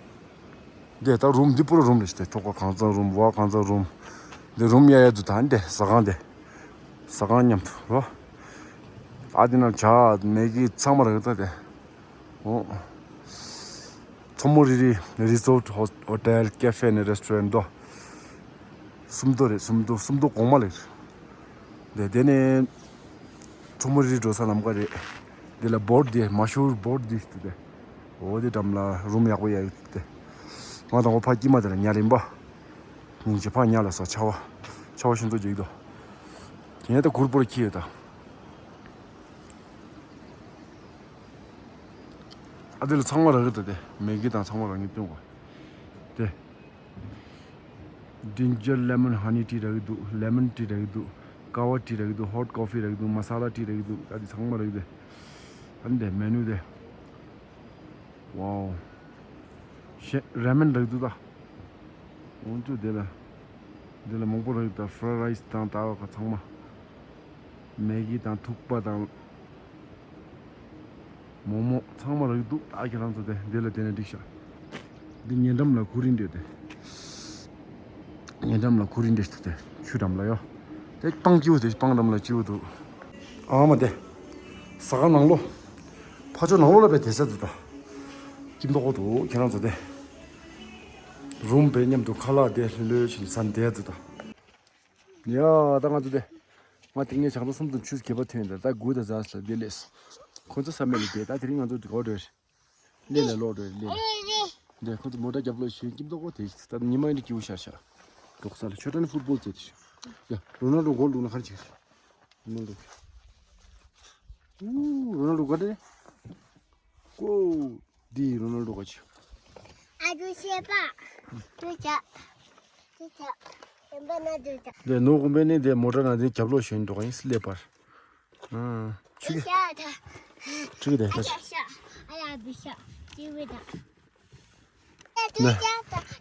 འདི་ད་རུམ་འདི་པུ་ར་རུམ་རེད་ཤི་དེ་ཁྲོག་པ་གང་ཚང་རུམ་བ་གང་ཚང་རུམ། འདི་རུམ་གཡར་གཡར་དུ་ད་འདི་ཟ་ཁང་དེ། ཟ་ཁང་མཉམ་དུ་རོ། ཨ་འདི་ན་ཇ་མེ་གི་ཚང་མ་རག་ད་དེ། ཨོ། མཚོ་མོ་རི་རི་རི་སོར་ཊི་ཧོ་ཊེལ་ཀེ་ཧྥེ་ནི་རེ་སི་ཊོ་རན་ཊི་དོ། སུམ་མདོ་རེད་སུམ་མདོ་སུམ་མདོ་གོང་མ་རེད། དེ་དེ་ནས་མཚོ་མོ་རི་རི་འགྲོ་ས་ལམ་ཁ་རེད། དེ་ལ་བོར་དེ་མ་ཤུར་བོར་དེ་ཞིག་འདུག་དེ། འོ་དེ་འགྲམ་ལ་རུམ་ཡག་པོ་ཡག་ཡོད་དེ། ང་དང་པོ་ཕ་སྐྱིད་མ་དེ་ལ་ཉལ་ཡིན་པ། སྙིང་རྗེ་ཕ་ཉལ་ལ་ས་ཆར་པ། ཆར་པ་ཤིན་ཏུ་རྒྱག་གི་འདུག་དེ་ནས་ད་གུར་པོར་འཁྱེར་ཡོད་ད། ཨ་དེ་ལ་ཚང་མ་རག་གི་འདུག་དེ་མེ་གི་དང་ཚང་མ་རག་ངེས་སྟོན་གོ། དེ། ཇིན་ཇར་ལེ་མོན་ཧ་ནི་ཊི་རག་གི་འདུག་ལེ་མོན་ཊི་རག་གི་འདུག་ཀ་བ་ཊི་རག་གི་འདུག་ཧོ་ཊི་ཀོ་ཕི་རག་གི་འདུག་མ་ས་ལ་ཊི་རག་གི་འདུག་ཨ་དེ་ཚང་མ་རག་གི་འདུག་ཨ་ནི་དེ་མེ་ནུ་དེ། ཝའོ། ཤེ་ར་མེན་རག་གི་འདུག་ད། འོན་ཏུ་དེ་ལ། དེ་ལ་མང་པོ་རག་གི་འདུག་ད་ཕ་རའི་རའི་སི་དང་ད་བ་ཁ་ཚང་མ། མེ་གི་དང་ཐུག་པ་དང་། མོག་མོག་ཚང་མ་རག་འདུག་ད་ཁྱེད་རང་ཚོ་དེ་འདི་ལ་བསྡད་ན་འགྲིག་ཤག་འདི་ཉེ་འགྲམ་ལ་ཁུ་རིན་འདྲེ་དེ། ཉེ་འགྲམ་ལ་ཁུ་རིན་འདྲེ་ཞིག་འདུག་དེ་ཆུ་འགྲམ་ལ་ཡོ། དེ་སྤང་སྐྱིད་པོ་དེ་སྤང་འགྲམ་ལ་སྐྱིད་པོ་འདུག་ཨ་མ་དེ། ཟ་ཁང་ནང་ལོགས། ཕ་ཆོ་ནང་ལོགས་ལ་བས་དེ་ས་འདུག་ད། སྐྱིད་མདོག་པོ་འདུག་ཁྱེད་རང་ཚོ་དེ། རུམ་བས་མཉམ་དུ་ཁ་ལག་དེ་ལྷོད་ལྷོད་བྱས་ནས་ཟ་ནས་བསྡད་འདུག་ད། ཡ་ད་ང་ཚོ་དེ། ང་དེ་ངས་བྱང་ཐང་སུམ་དུ་ཆུ་གད་པ་ཐོན་ཡོད་ད་ད་དགུ་ད་ཟ་ས་དེ་ལས། ཁོ་ཚོ་ས་མེད་ལ་བསྡད་ད་དེ་རིང་ང་ཚོ་དེ་གོ་འགྲོ་རེད། ལས་ལ་ལོག་འགྲོ་རེད་ལས་ལ། འདི་ཁོ་ཚོ་མོ་ཊ་རྒྱབ་ལོག་ཞོན་སྐྱིད་མདོག་པོ་དེ་ཞིག་ད་ཉི་མ་ཡིན་དུ་སྐྱིད་པོ་ཤར་ཤག་འབྲོག་ས་ལ་ཆོས་གྲྭ་ནས་ཕུཊ་བོལ་རྩེད་དེ་ཞིག་ཡ་རོ་ནལ་རོ་གོལ་འདུག་ན་ཁར་ཅིག་རོ་ནལ་རོ། ཨུ་རོ་ནལ་རོ་ག་རེ། ཀོ། འདི་རོ་ནལ་རོ་ག་ཅི། ཨ་ཅོ་ཤེས་པ། ཅོ་ཅ། ཅོ་ཅ། ཡན་པ་ན་ཅོ་ཅ། འདི་ནོ་ཀུན་པས་ནི་འདི་མོ་ཊ་ནང་འདི་རྒྱབ་ལོག་ཞོན་འགྲོ་ག་ཡིན་སླེབས་པར། ཨ། ཆུ་གི། ཤ་ད། ཆུ་གི་དེ་ཤ་ཤ། ཤ། ཨ་ཡ་བི་ཤ། ཅི་བི་ད། ཅོ་ཅ་ད་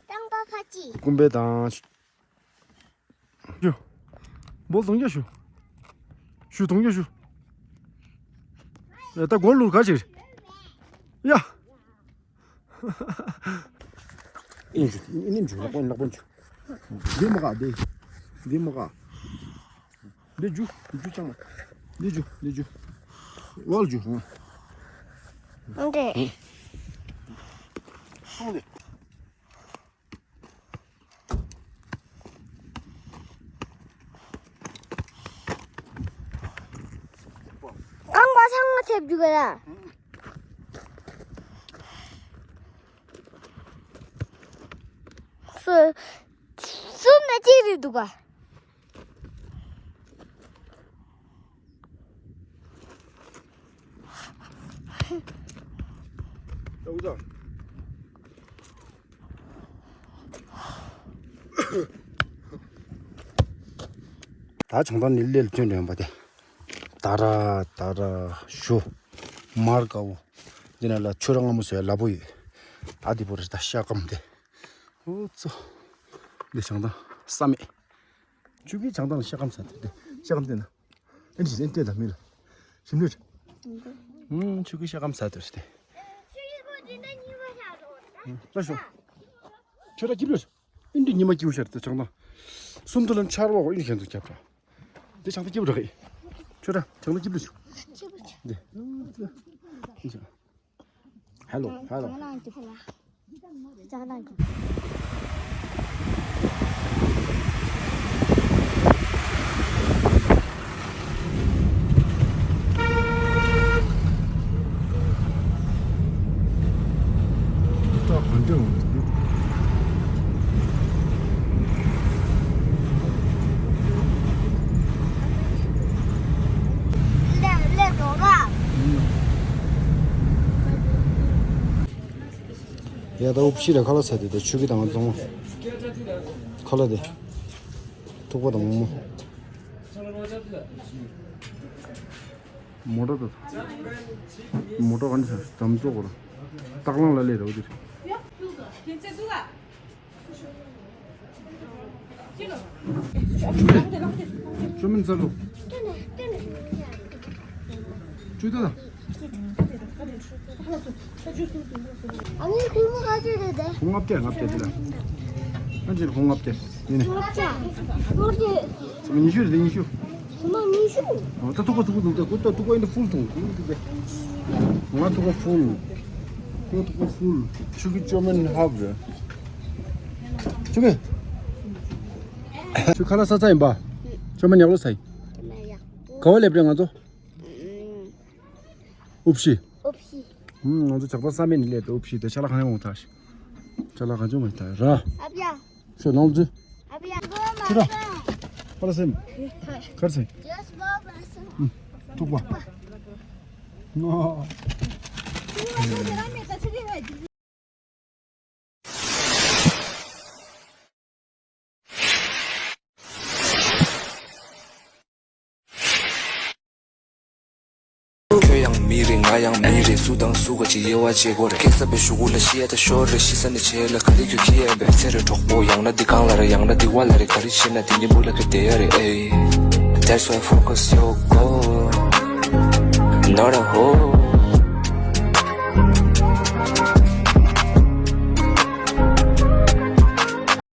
རྐང་པ་ཕ་ཅི། ཀུན་པས་དང་། ཞུ། འབོལ་གཏོང་རྒྱ་ཞུ། ཞུ་གཏོང་རྒྱ་ཞུ། ཡ་ད་སྒོར་ལུར་ག་ཅིག་ཡ། ཨིན་ཞུ་ཨིན་ནིམ་ཞུ་ལག་པ་ལག་པ་ཞུ། འདི་མ་ག་འདི། འདི་མ་ག་འདི་ཞུ་ཞུ་ཅང་མ། འདི་ཞུ་འདི་ཞུ། ཝལ་ཞུ། འདི། སོང་འདི། རྐང་པ་ཚང་མ་ཐེབས་རྒྱུ་ག་ལ། སུ། སུ་ན་ཅི་རེད་འདུག་ག་ད་འུ་ཚ། ད་བྱང་ཐང་ནས་སླེབས་ལ་ཐོན་འགྲོ་ཡོང་པ་དེ། ད་ར་ད་ར་ཞོ། མར་དཀར་པོ། འདི་ན་ལ་ཆུ་ར་སྔ་མོ་བཟོས་ལ་པོ་ཡོད། ཨ་དེ་པོ་རེད་ད་ཤ་སྐམ་དེ། ཨོ་ཙོ། འདི་བྱང་ཐང་ས་མེད། ཆུ་གི་བྱང་ཐང་ལ་ཤ་སྐམ་ས་དེ་དེ་ཤ་སྐམ་དེ་ན། ཨེ་འདྲི་ཨེ་འདྲི་ད་མི་ལ། ཞིམ་ལོས། ཨུམ་ཆུ་གི་ཤ་སྐམ་ས་དེ་རེད་དེ། ལ་ཤོ། ཁྱོད་ར་སྐྱིབ་ལོས། ཨིན་དྲི་ཉི་མ་སྐྱིད་པོ་ཤར་ཏེ་བྱང་ཐང་། སུམ་མདོ་ལ་འཆར་བ་འོ་ཨིན་ཁྱེད་ཚོ་ཁྱབ་ར། དེ་བྱང་ཐང་སྐྱིད་པོ་ར་གི། ཁྱོད་ར་བྱང་ཐང་སྐྱིད་པོ་ཤུ། འདི། ཧེ་ལོ་ཧེ་ལོ། ཡ་ད་འུབ་ཤི་ར་ཁ་ལག་ཟ་དེ་དེ་ཆུ་གི་དང་བཙོང་མ། ཁ་ལག་དེ། ཐུག་པ་དང་མོག་མོག་མོ་ཊ་དང་། མོ་ཊ་ག་འདྲ་ཟམ་ཙོག་གོ་ར། སྟག་ལང་ལ་ལས་ར་འོ་དེ་རེད། ཅོ་མིན་ཚ་ལུ། ཅུ་ད་ད། ཨ་ནི་ཁུ་མོ་ག་ཚོད་རེད་དེ། ཁུ་ལྔ་བརྒྱ་ལྔ་བརྒྱ་དེ་ལ། ཨ་ཅེ་ཁུ་ལྔ་བརྒྱ། ཡིན་ནི། ལྔ་བརྒྱ། ལྔ་བརྒྱ། ཉི་ཤུ་རེད་ཉི་ཤུ། ཁུ་མོ་ཉི་ཤུ། ཨོ་ད་ཐུག་པ་ཐུག་པ་འདུག་ད་ཁུ་ད་ཐུག་པ་ཡིན་ན་ཕུལ་ཐུག་ཐུག་ཐུག་ང་ཐུག་པ་ཕུལ། ཁུ་ཐུག་པ་ཕུལ། ཆུ་གི་ཅོ་མིན་ཧབ་རེད། ཆུ་གི། ཆུ་ཁ་ལག་ས་ཚ་ཡིན་པ། ཅོ་མིན་ཡག་ལོ་ས་ཡིན། ག་བ་སླེབས་རེད་ང་ཚོ། ཨུབ་ཤི། ཨུབ་ཤི། ང་ཚོ་ཇག་པ་ས་མེད་ནས་སླེབས་ཏེ་ཨུབ་ཤི་དེ་ཅ་ལག་གང་ཡང་མ་ཐག་ཤི། ཅ་ལག་གང་བྱུང་མ་ཐག་ར། ཨབ་ཡ། ཤོ་ནང་ཚུ། ཨབ་ཡ། ཁྱོད་ར། པ་ལ་སེམས། གར་སེམས། ཐུག་པ། ནོ། ཁྱོད་ཡང་མི་རེད། ང་ཡང་མི་རེད། སུ་དང་སུ་ག་ཅིག་དབྱེ་བ་འབྱེད་དགོས་རེད། ཁེག་ས་པའི་གཞུག་གུ་ལ་ཤི་ཡ་ད་ཤོར་རེད། ཤི་ས་ནས་བྱེད་ལ་ག་རེ་ཁྱོད་ཁྱི་ཡན་པས་ཚེ་རེད་གྲོགས་པོ། ཡང་ན་འདི་གང་ལ་རེད། ཡང་ན་འདི་བ་ལ་རེད། ག་རེ་བྱེད་ན་འདི་ཉིན་མོ་ལ་ག་བསྡད་ཡ་རེད། ཨེ། That's why focus your goal, not a hole.